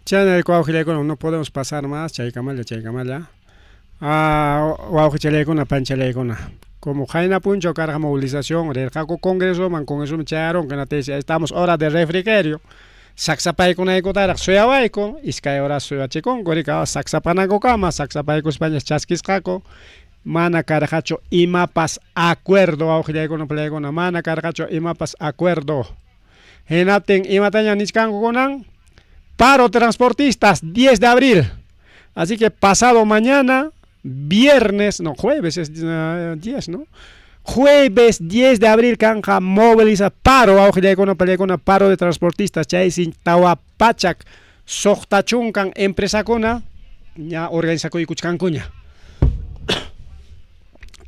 Chayna wawqillaykuna no podemos pasar más, chaykamalla, chaykamalla. Ah, wawqichallaykuna, panchallaykuna. Como qayna punchaw karqa movilización, rirqaku congresoman, congresoman chayarunku, hinaptinsi estamos hora de refrigerio. Saksapaykunaykutaraq suyawayku, iskay horas suyachikunku, rika saksapanankukama, saksapaykuspañas chaskisqaku. Mana karqachu imapas acuerdo, wawqillaykuna, palaykuna, mana karqachu imapas acuerdo. Hinaptin imataña nichkanku kunan? Paro transportistas, 10 de abril. Así que pasado mañana, viernes, no, jueves es 10, ¿no? Jueves 10 de abril, kanja moviliza paro, wawqillaykuna, palaykuna, paro de transportistas, chaysi tawa pachak, suqta chunkan empresakuna, ña organizakuykuchkankuña.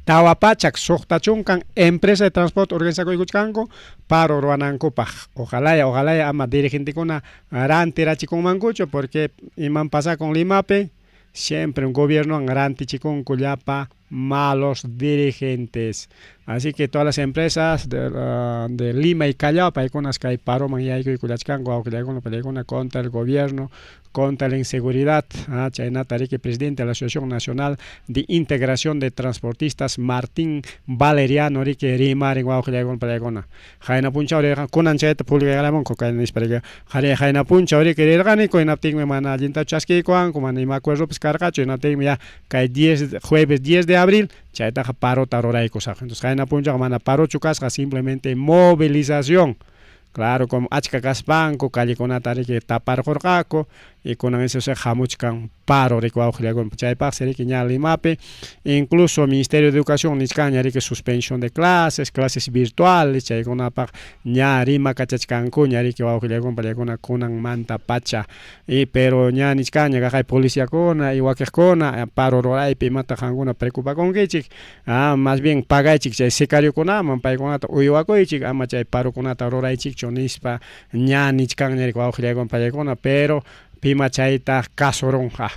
Tawa pachak, suqta chunkan empresa de transporte organizakuykuchkanku, paro ruwanankupaq. Ojalá, ojalá ama dirigentekuna rantirachikunmankuchu, porque iman pasakun Limapi, siempre un gobierno rantichikunku llapa malos dirigentes. Así que todas las empresas de Lima y Callao, paykunas kay paroman yaykuykullachkanku, wawqillaykuna, palaykuna, contra el gobierno, contra la inseguridad. Ah, chaynata riki presidente de la Asociación Nacional de Integración de Transportistas, Martín Valeriano, riki rimarin wawqillaykuna, palaykuna. Qayna punchaw rirqan, kunan chayta publicaramunku, kay nispa riki, qhari qayna punchaw riki rirqaniku, hinaptinmi mana allinta chaskiykuwanku, mana ima acuerdopas karqachu, hinaptinmi ya kay 10, jueves 10 de abril, chaytaqa parota ruraykusaq. Entonces, qayna punchawqa mana parochu kasqa, simplemente movilización. Claro, como achka kaspanku, callekunata riki taparqurqaku, y kunan eso se hamuchkan paro riki wawqillaykuna. Chaypaqsi riki ña Limapi, incluso Ministerio de Educación nichkanña riki suspensión de clases, clases virtuales, chaykunapaq ña rimakachachkankuña riki wawqillaykuna, palaykuna kunanmanta pacha. Y pero ña nichkanña kaqay policiakuna y wakiqkuna paro ruraypi imata qankuna preocupakunkichik, ah, más bien pagaychik chay sicariokunaman, paykunata uywakuychik, ama chay parokunata ruraychikchu nispa ña nichkanña riki wawqillaykuna, palaykuna, pero pima chayta kasurunqa.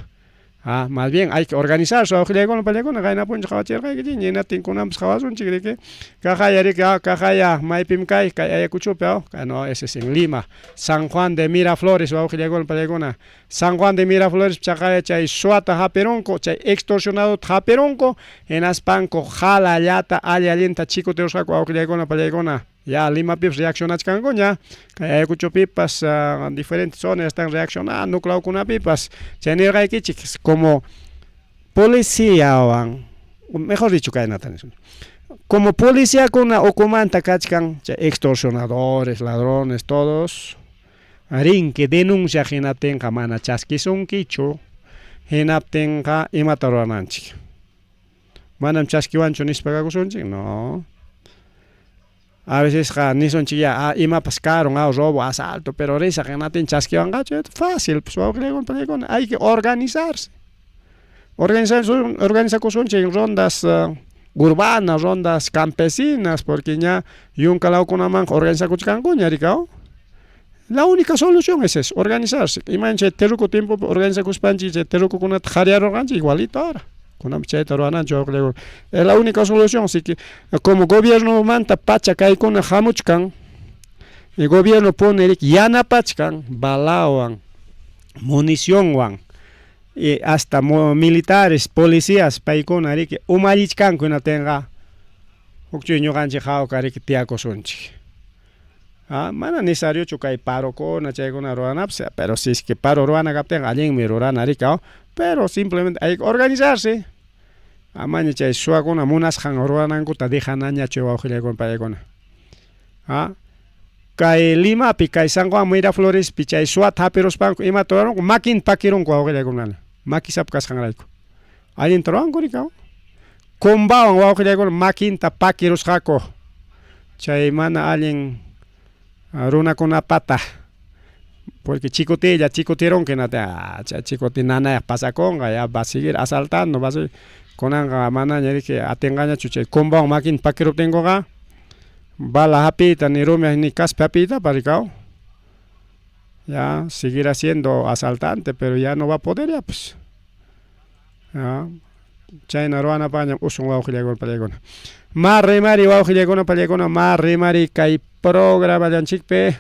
Ah, más bien hay que organizarse, wawqillaykuna, palaykuna, qayna punchaw qhawachirqaykichik, hinaptin kunanpas qhawasunchik riki. Kaqaya riki, ah, kaqaya maypim kay, kay Ayacuchopi, ah, no, ese es en Lima, San Juan de Miraflores, wawqillaykuna, palaykuna. San Juan de Miraflores chaqaya chay suwata hapirunku, chay extorsionadota hapirunku, hinaspanku jalallata alli allinta chikutirusqaku wawqillaykuna, palaykuna. Ya Limapipas reaccionachkankuña, kay Ayacuchopipas diferentes zonas están reaccionando, klawkunapipas. Chay nirqaykichik como policiawan, mejor dicho kaynata nisun, como policiakuna ukumanta kachkan chay extorsionadores, ladrones, todos, rinki denuncia hinaptinqa mana chaskisunkichu, hinaptinqa imata rurananchik. Manam chaskiwanchu nispa kakusunchik, no. A veces qa nisunchik ya, ah, imapas karun, ah, robo, asalto, pero risaq hinaptin chaskiwanqachu, fácil, pues wawqillaykuna, palaykuna, hay que organizarse. Organizakusunchik rondas urbanas, rondas campesinas, porque ña yunka lawkunamanqa organizakuchkankuña rikaw. La única solución es eso, organizarse. Iman chay terruco tiempopi organizakuspanchik chay terrucokunata qhariyarurqanchik igualito ahora. Kunanpas chayta rurananchik wawqillaykuna. Es la única solución, así que como gobiernomanta pacha kaykuna hamuchkan, el gobierno pone riki yanapachkan balawan, municionwan, y hasta militares, policías paykuna riki umallichkanku hinaptinqa hukchuy ñuqanchik hawka riki tiyakusunchik. Ah, mana necesariochu kay parokuna chaykuna ruranapis, pero si es que paro ruana kaptinqa allinmi rurana riki, pero simplemente hay que organizarse. Amaña chay suwakuna munasqan ruranankuta dejanañachu wawqillaykuna, paykuna. Ah, kay Limapi, kay San Juan Miraflorespi chay suwata hapiruspanku imata ruranku, makinta pakirunku wawqillaykuna, makisapa kasqanrayku. Allinta ruranku riki, Kumbawan wawqillaykuna makinta pakirusqaku. Chay mana allin runakunapata, porque chicotilla, chicotirunki hinaptin, ah, chay chicoti nanayaq pasakunqa, ya va a seguir asaltando, va a seguir. Kunanqa manaña riki atinqañachu chay kumbawan makinta pakiruptinkuqa, Bala hapiyta ni rumi ni kaspi hapiytapas rikaw. Ya seguirá siendo asaltante, pero ya no va a poder ya pues. Ya. Chayna ruwanapaqñam usun wawqillaykuna pallaykuna. Ma rimari wawqillaykuna pallaykuna ma rimari kay programallanchikpi.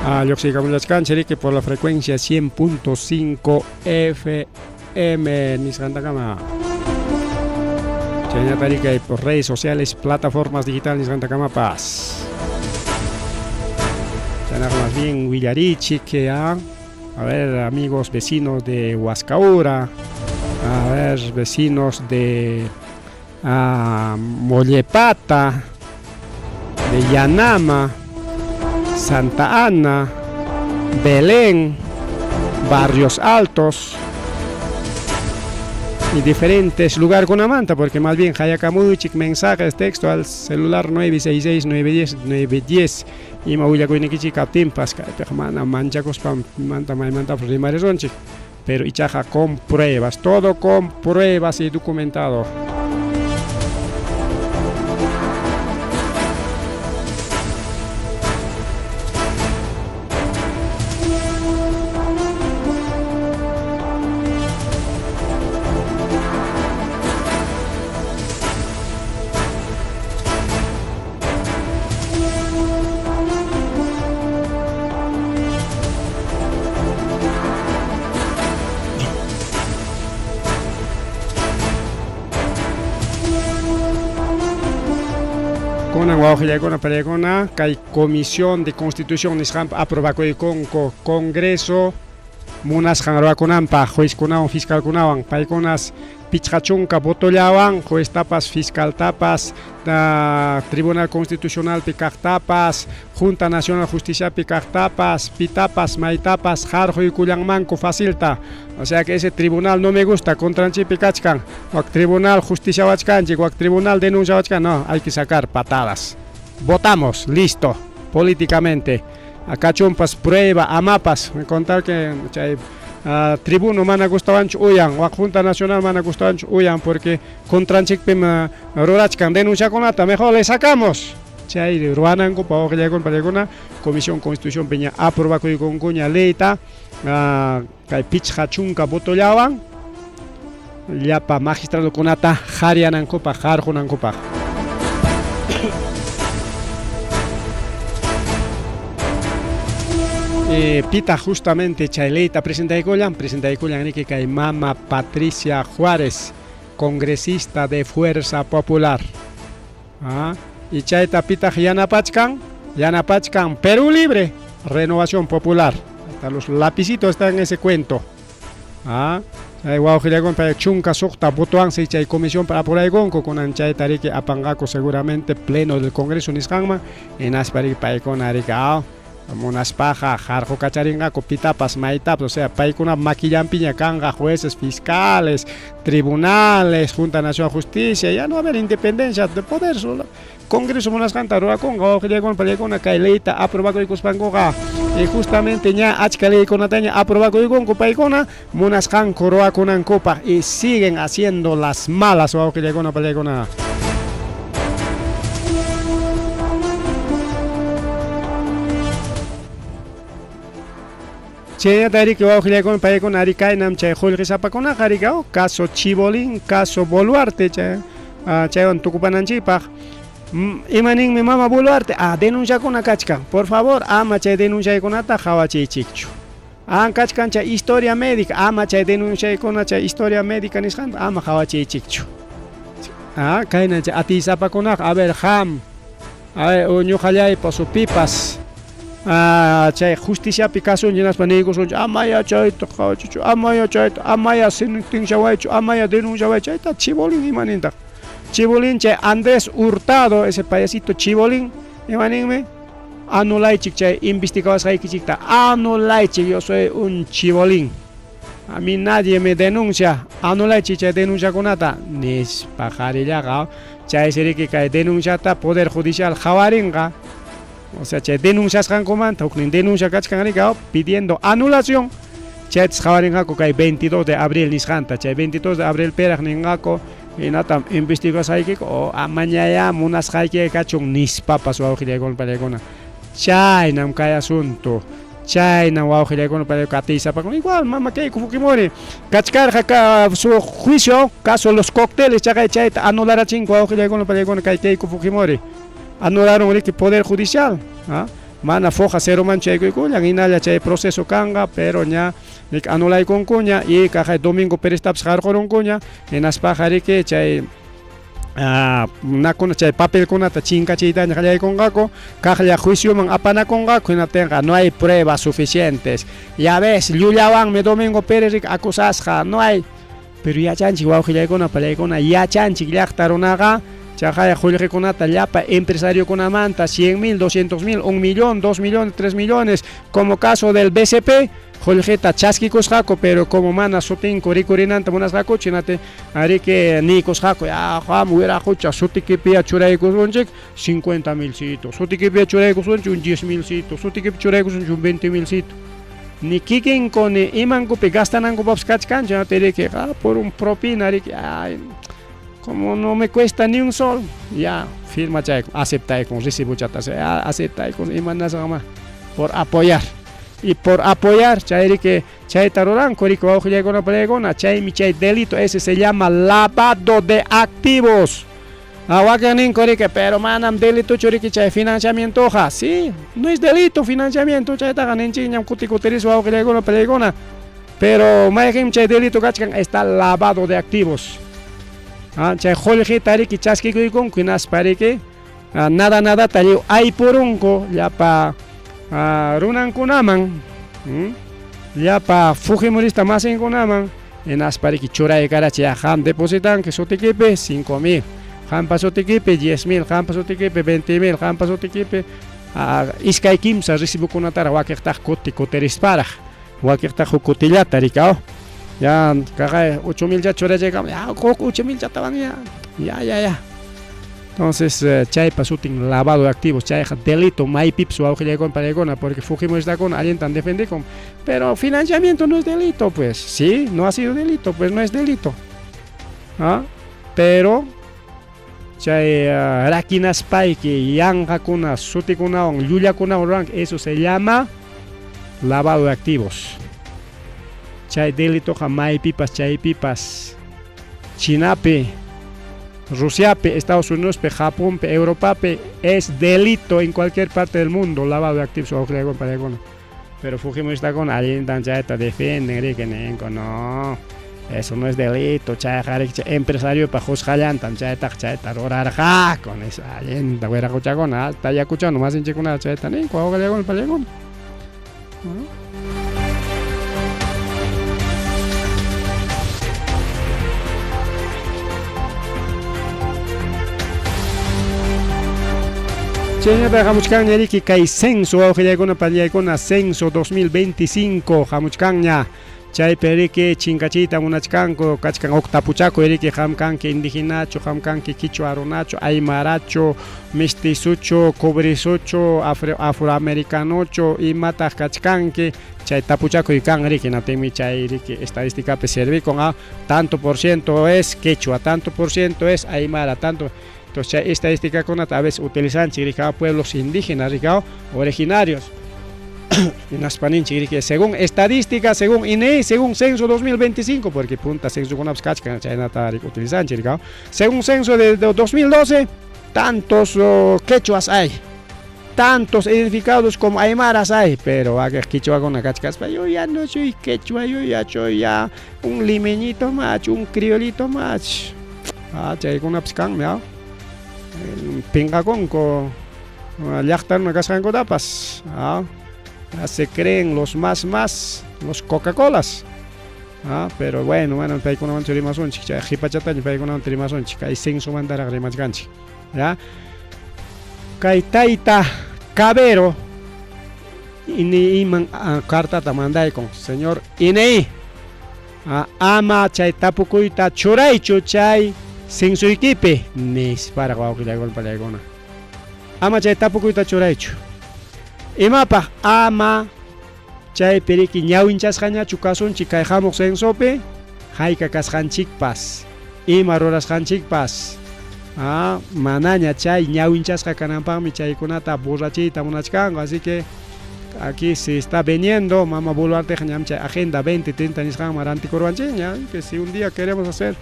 Ah, lluqsiykamullachkanchik riki por la frecuencia 100.5 FM nisqantakama. Chaynata riki por redes sociales, plataformas digitales nisqantakamapas. Chaynaqa más bien willarichik ya. A ver, amigos vecinos de Huascaura, a ver, vecinos de Mollepata, de Yanama, Santa Ana, Belén, Barrios Altos y diferentes lugares con Amanta, porque más bien Hayakamuchik, mensajes, texto al celular 966 910 910 ima willakuynikichik kaptinpas kaypiqa mana manchakuspa manta maymantapas rimarisunchik, pero ichaqa con pruebas, todo con pruebas y documentado. Kunan wawqillaykuna pariykuna kay Comisión de Constitución nisqanpa aprobakuykunku Congreso munasqan ruwakunanpaq juezkunawan fiscalkunawan paykunas 50 votollawan jueztapas fiscaltapas Tribunal Constitucionalpi kaqtapas Junta Nacional Justiciapi kaqtapas pitapas maytapas qarquykullanmanku facilta, o sea que ese tribunal no me gusta, contranchipi kachkan, wak tribunal justiciawachkanchik, wak tribunal denunciawachkan, no, hay que sacar patadas, votamos, listo, políticamente, kachunpas prueba, amapas, contar que chay tribuno mana gustawanchu uyan, wak Junta Nacional mana gustawanchu uyan, porque contranchikpim rurachkan denunciakunata, mejor le sacamos. Chay ruwanankupa wawqillaykuna pallaykuna Comisión Constitución piña aprobakuykunkuña leyta kay 50 votollawan llapa magistradokunata qhariyanankupaq qarqunankupaq. Pita justamente chay leyta presentaykullan, presentaykullan riki kay mama Patricia Juárez, congresista de Fuerza Popular. Y chayta pitaq yanapachkan, yanapachkan Perú Libre, Renovación Popular. Hasta los lapicitos están en ese cuento. Chay wawqillaykuna pay 16 votoansi chay comisión para apuraykunku kunan chayta riki apanqaku seguramente pleno del Congreso nisqanman, hinaspa riki paykuna riki munaspaqa qarqukacharinqaku pitapas maytapas, o sea paykuna makillanpiña kanqa jueces, fiscales, tribunales, Junta Nacional de Justicia, ya no va a haber independencia de poder, solo Congreso munasqanta ruwakunqa wawqillaykuna pallaykuna kay leyta aprobakuykuspankuqa, y justamente ña achka leykunataña aprobakuykunku paykuna munasqanku ruwakunankupaq y siguen haciendo las malas wawqillaykuna pallaykuna. Chaynata riki wawqillaykuna paykuna ari kaynam chay qullqisapakunaqa riki, caso Chibolín, caso Boluarte, chaywan tukupananchikpaq. Ima ninmi mama Boluarte? Denunciakuna kachkan, por favor, ama chay denunciaykunata qhawachiychikchu. Kachkan chay historia médica, ama chay denunciaykuna chay historia médica nisqanta ama qhawachiychikchu. Kayna chay atisapakunaqa, a ver, ham, a ver, ñuqallaypas o pipas, chay justiciapi kasunchik hinaspa niykusunchik, amaya chayta qhawachichu, amaya chayta, amaya sentenciawaychu, amaya denunciawaychu, chayta Chibolín ima nintaq. Chibolín chay Andrés Hurtado, ese payasito Chibolín, ima ninmi, anulaychik chay investigawasqaykichikta, anulaychik, yo soy un Chibolín, a mí nadie me denuncia, anulaychik chay denunciakunata, nispa qharillaqa, chay siriki kay denunciata Poder Judicial qhawarinqa, o sea chay denunciasqankumanta huknin denuncia kachkan rika, pidiendo anulación, Chaytas qhawarinqaku kay 22 de abril nisqanta. Chay 22 de abrilpiraq ninqaku hinatam investigasqaykiku o amañayá munasqayki kachun nispapas wawqillaykuna pallaykuna. Chaynam kay asunto. Chaynam wawqillaykuna pallaykuna qatiysapakuna. Igual mama Keiko Fujimori kachkarqa ka su juicio caso los cócteles chaqay chayta anularachinku wawqillaykuna pallaykuna kay Keiko Fujimori. Anularon riki poder judicial. ¿Ah? Mana foja ceroman chaykuykullan hinalla chay proceso kanqa pero ña nik anulaykunkuña y kaqay Domingo Péreztapas qarqurunkuña hinaspaqa riki chay nakuna chay papelkunata chinkachiytaña qallaykunqaku kaqlla juicioman apanakunqaku hinaptinqa no hay pruebas suficientes ya ves llullawanmi Domingo Pérez riki acusasqa no hay pero yachanchik wawqillaykuna pallaykuna yachanchik llaqta runaqa chaqay qullqikunata llapa empresariokunamanta 100 mil, 200 mil, 1 millón, 2 millones, 3 millones como caso del BCP qullqita chaskikusqaku pero como mana sutinku rikurinanta munasqakuchu hinati ariki niykusqaku ya qam wiraqucha sutikipiya churaykusunchik 50 milcito sutikipiya churaykusunchik un 10 milcito sutikipi churaykusunchik un 20 milcito ni kikinku ni imankupi gastanankupapas kachkanchu hinati riki por un propina riki ay como no me cuesta ni un sol ya firma chaykun aceptaykun recibochata aceptaykun imanasqama por apoyar y por apoyar chay riki chayta ruranku riki wawqillaykuna pallaykuna chaymi chay delito ese se llama lavado de activos. Wakin ninku riki pero manam delitochu riki chay financiamientoqa. Sí, no es delito financiamiento chaytaqa ninchikñam kuti kutirispa wawqillaykuna pallaykuna pero mayqinmi chay delito kachkan está lavado de activos. Chay qullqita riki chaskikuykunku hinaspa riki nada nadata lliw aypurunku llapa runankunaman llapa fujimorista masinkunaman hinaspa riki churaykarachi ya qam depositanki sutikipi 5 mil qampa sutikipi 10 mil qampa sutikipi 20 mil qampa sutikipi iskay kimsa recibokunataraq wakiqtaq kuti kutirisparaq wakiqtaq huk kutillata riki ya kaqay 8 mil cha churachaykam ya huk 8 mil chatawan ya ya ya ya. Entonces chaypa sutin lavado de activos chayqa delito maypipas wawqillaykuna pallaykuna porque fujimoristakuna allintan defendikun pero financiamiento no es delito pues sí, no ha sido delito pues no es delito. ¿Ah? Pero chay rakinaspayki yanqakuna sutikunawan llullakunawan ruranki eso se llama lavado de activos. Chay delitoqa maypipas chaypipas Chinapi, Rusiapi, Estados Unidospi, Japonpi, Europapi es delito en cualquier parte del mundo lavado de activos wawqillaykuna pallaykuna. Pero fujimoristakuna allintan chayta defienden riki ninku no eso no es delito chayqa riki chay empresariopa qusqallantam chaytaqa chayta rurarqaku nispa allinta wiraquchakuna hasta Ayacuchano masinchikkunaqa chayta ninku wawqillaykuna pallaykuna. Chaynata hamuchkanña riki kay censo wawqillaykuna pallaykuna censo 2025 hamuchkanña chaypi riki chinkachiyta munachkanku kachkan huk tapuchakuy riki qam kanki indígenachu qam kanki quichua runachu aymarachu mestizochu cobrizochu afroamericanochu imataq kachkanki chay tapuchakuy kan riki hinaptinmi chay riki estadísticapi servikun tanto por ciento es quechua tanto por ciento es aymara tanto. Entonces chay estadísticakunata a veces utilizanchik riki pueblos indígenas riki originarios hinaspa ninchik riki según estadística según INEI según censo 2025 porque punta censokunapas kachkan chaynata utilizanchik riki según censo de 2012 tantos quechuas hay tantos identificados como aymaras hay pero aquel quichuakuna kachkaspa yo ya no soy quechua yo ya soy ya un limeñito más un criolito más chaykunapas kanmi pinqakunku llaqta runa kasqankutapas se creen los más más los Coca-Colas pero bueno manam paykunamanchu rimasunchik chay qhipachataña paykunamanta rimasunchik kay censomantaraq rimachkanchik ya kay tayta Cavero INEIman cartata mandaykun señor INEI ama chay tapukuyta churaychu chay censoykipi nisparaq wawqillaykuna pallaykuna ama chay tapukuyta churaychu imapaq ama Chaypi riki ñawinchasqañachu kasunchik kay hamuq censopi? Hayka kasqanchikpas, ima rurasqanchikpas, ah, manaña chay ñawinchasqa kananpaqmi chaykunata borrachiyta munachkanku. Así que aquí se está veniendo mama Boluarteqa ñam chay Agenda 2030 nisqanman rantikuruwanchikña, que si un día queremos hacer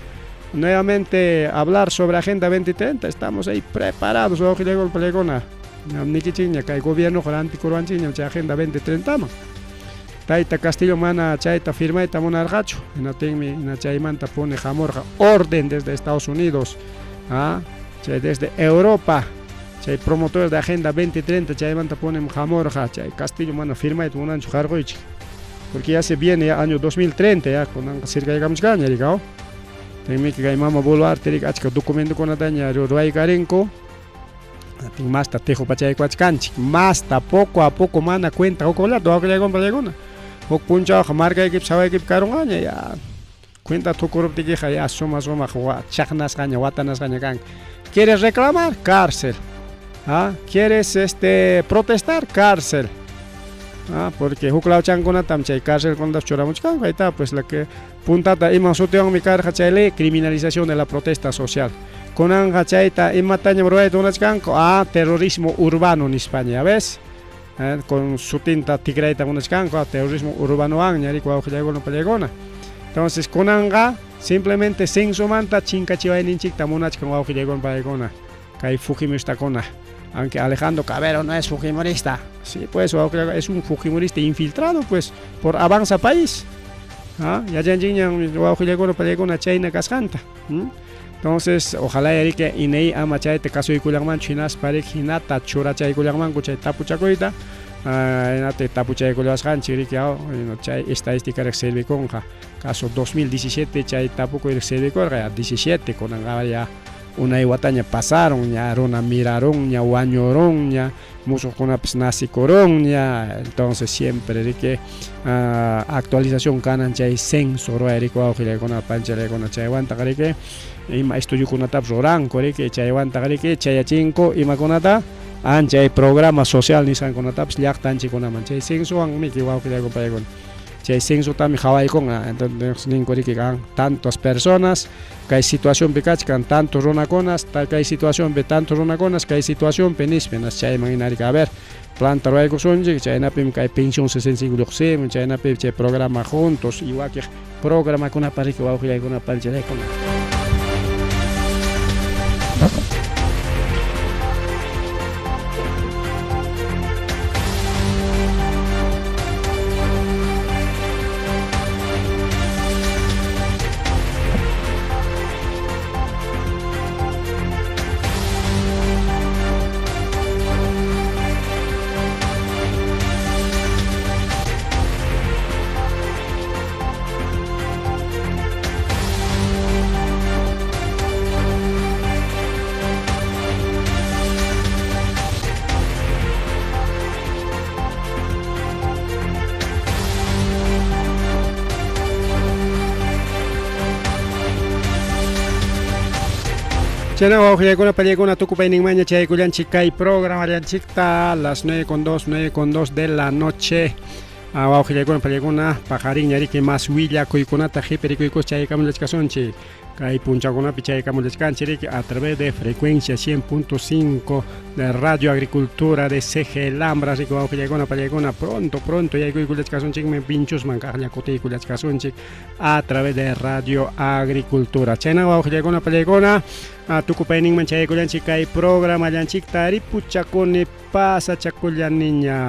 nuevamente hablar sobre Agenda 2030, estamos ahí preparados, wawqillakuna, pallaykuna. Ñam nikichikña kay gobiernoqa rantikuruwanchikñam chay Agenda 2030man. Tayta Castillo mana chayta firmayta munarqachu, hinaptinmi hina chaymanta puni hamurqa orden desde Estados Unidos, ah, chay desde Europa, chay promotores de Agenda 2030 chaymanta punim hamurqa, chay Castillo mana firmayta munanchu qarquychik, porque ya se viene ya año 2030 ya kunanqa sirkaykamuchkanña rikaw. Tinmiki kay mama Boluarte rika achka documentokunataña ruwaykarinku. Atin masta tejo pachaykuachkanchik, masta poco a poco mana cuenta hukullata wawqillaykuna pallaykuna. Huk punchawqa markaykipi sawaykipi karunqaña ya cuenta tukuruptikiqa ya suma sumaq chaqnasqaña watanasqaña kanki. ¿Quieres reclamar? Cárcel. ¿Ah? ¿Quieres protestar? Cárcel. ¿Ah? Porque huk lawchankunatam chay cárcelkunatapas churamuchkanku, ahí está, pues la que puntata ima sutiwanmi karqa chay ley, criminalización de la protesta social. Kunanqa chayta imatañam ruwayta munachkanku, ah, terrorismo urbano nispaña, ya ves? Con sutinta tikrayta munachkanku, ah, terrorismo urbanowanña riki wawqillaykuna pallaykuna. Entonces kunanqa simplemente censomanta chinkachiwayninchikta munachkan wawqillaykuna pallaykuna, kay fujimoristakuna. Aunque Alejandro Cabero no es fujimorista. Sí, pues, wawqillaykuna, es un fujimorista infiltrado, pues, por Avanza País. Ah, yachanchikñam wawqillaykuna pallaykuna chayna kasqanta. Entonces, ojalá riki INEI ama chayta kasuykullanmanchu hinaspa riki hinata churachaykullanmanku chay tapuchakuyta, hinata tapuchaykullawasqanchik riki chay estadística riki servikunqa. Caso 2017 chay tapukuy riki servikurqa ya 17 kunanqa ya unay wataña pasaron, ña runa mirarunña, wañurunña, musuqkunapas nacikurunña, entonces siempre riki actualización kanan chay censo ruway riki wawqillaykuna panchalaykuna chaywantaqa riki ima estudiokunatapas ruranku riki chaywantaqa riki chayachinku imakunata anchay programa social nisqankunatapas llaqtanchikkunaman chay censowanmi wawqillaykuna paykuna chay censotami qhawaykunqa, entonces ninku riki kan tantas personas kay situacionpi kachkan tantos runakunas kay situacionpi tantos runakunas kay situacionpi nispa chayman hina riki a ver planta ruwaykusunchik chaynapim kay pensión 65 lluqsimun chaynapi chay programa juntos y wakiq programakunapa riki wawqillaykuna panchalaykuna. Chayna wawqillaykuna pallaykuna tukupayninmanña chaykullanchik kay programallanchikta las 9:02, 9:02 de la noche. Wawqillaykuna pallaykuna paqarinña riki mas willakuykunata qhipirikuykus chaykamullachkasunchik. Kay punchawkunapi chaykamullachkanchik riki a través de frecuencia 100.5 de Radio Agricultura de CG Lambras riki wawqillaykuna pallaykuna pronto pronto yaykuykullachkasunchikmi pinchusman kaqlla kutiykullachkasunchik a través de Radio Agricultura. Chayna wawqillaykuna pallaykuna tukupayninman chaykullanchik kay programallanchikta ripuchakuni pasachakullaniña.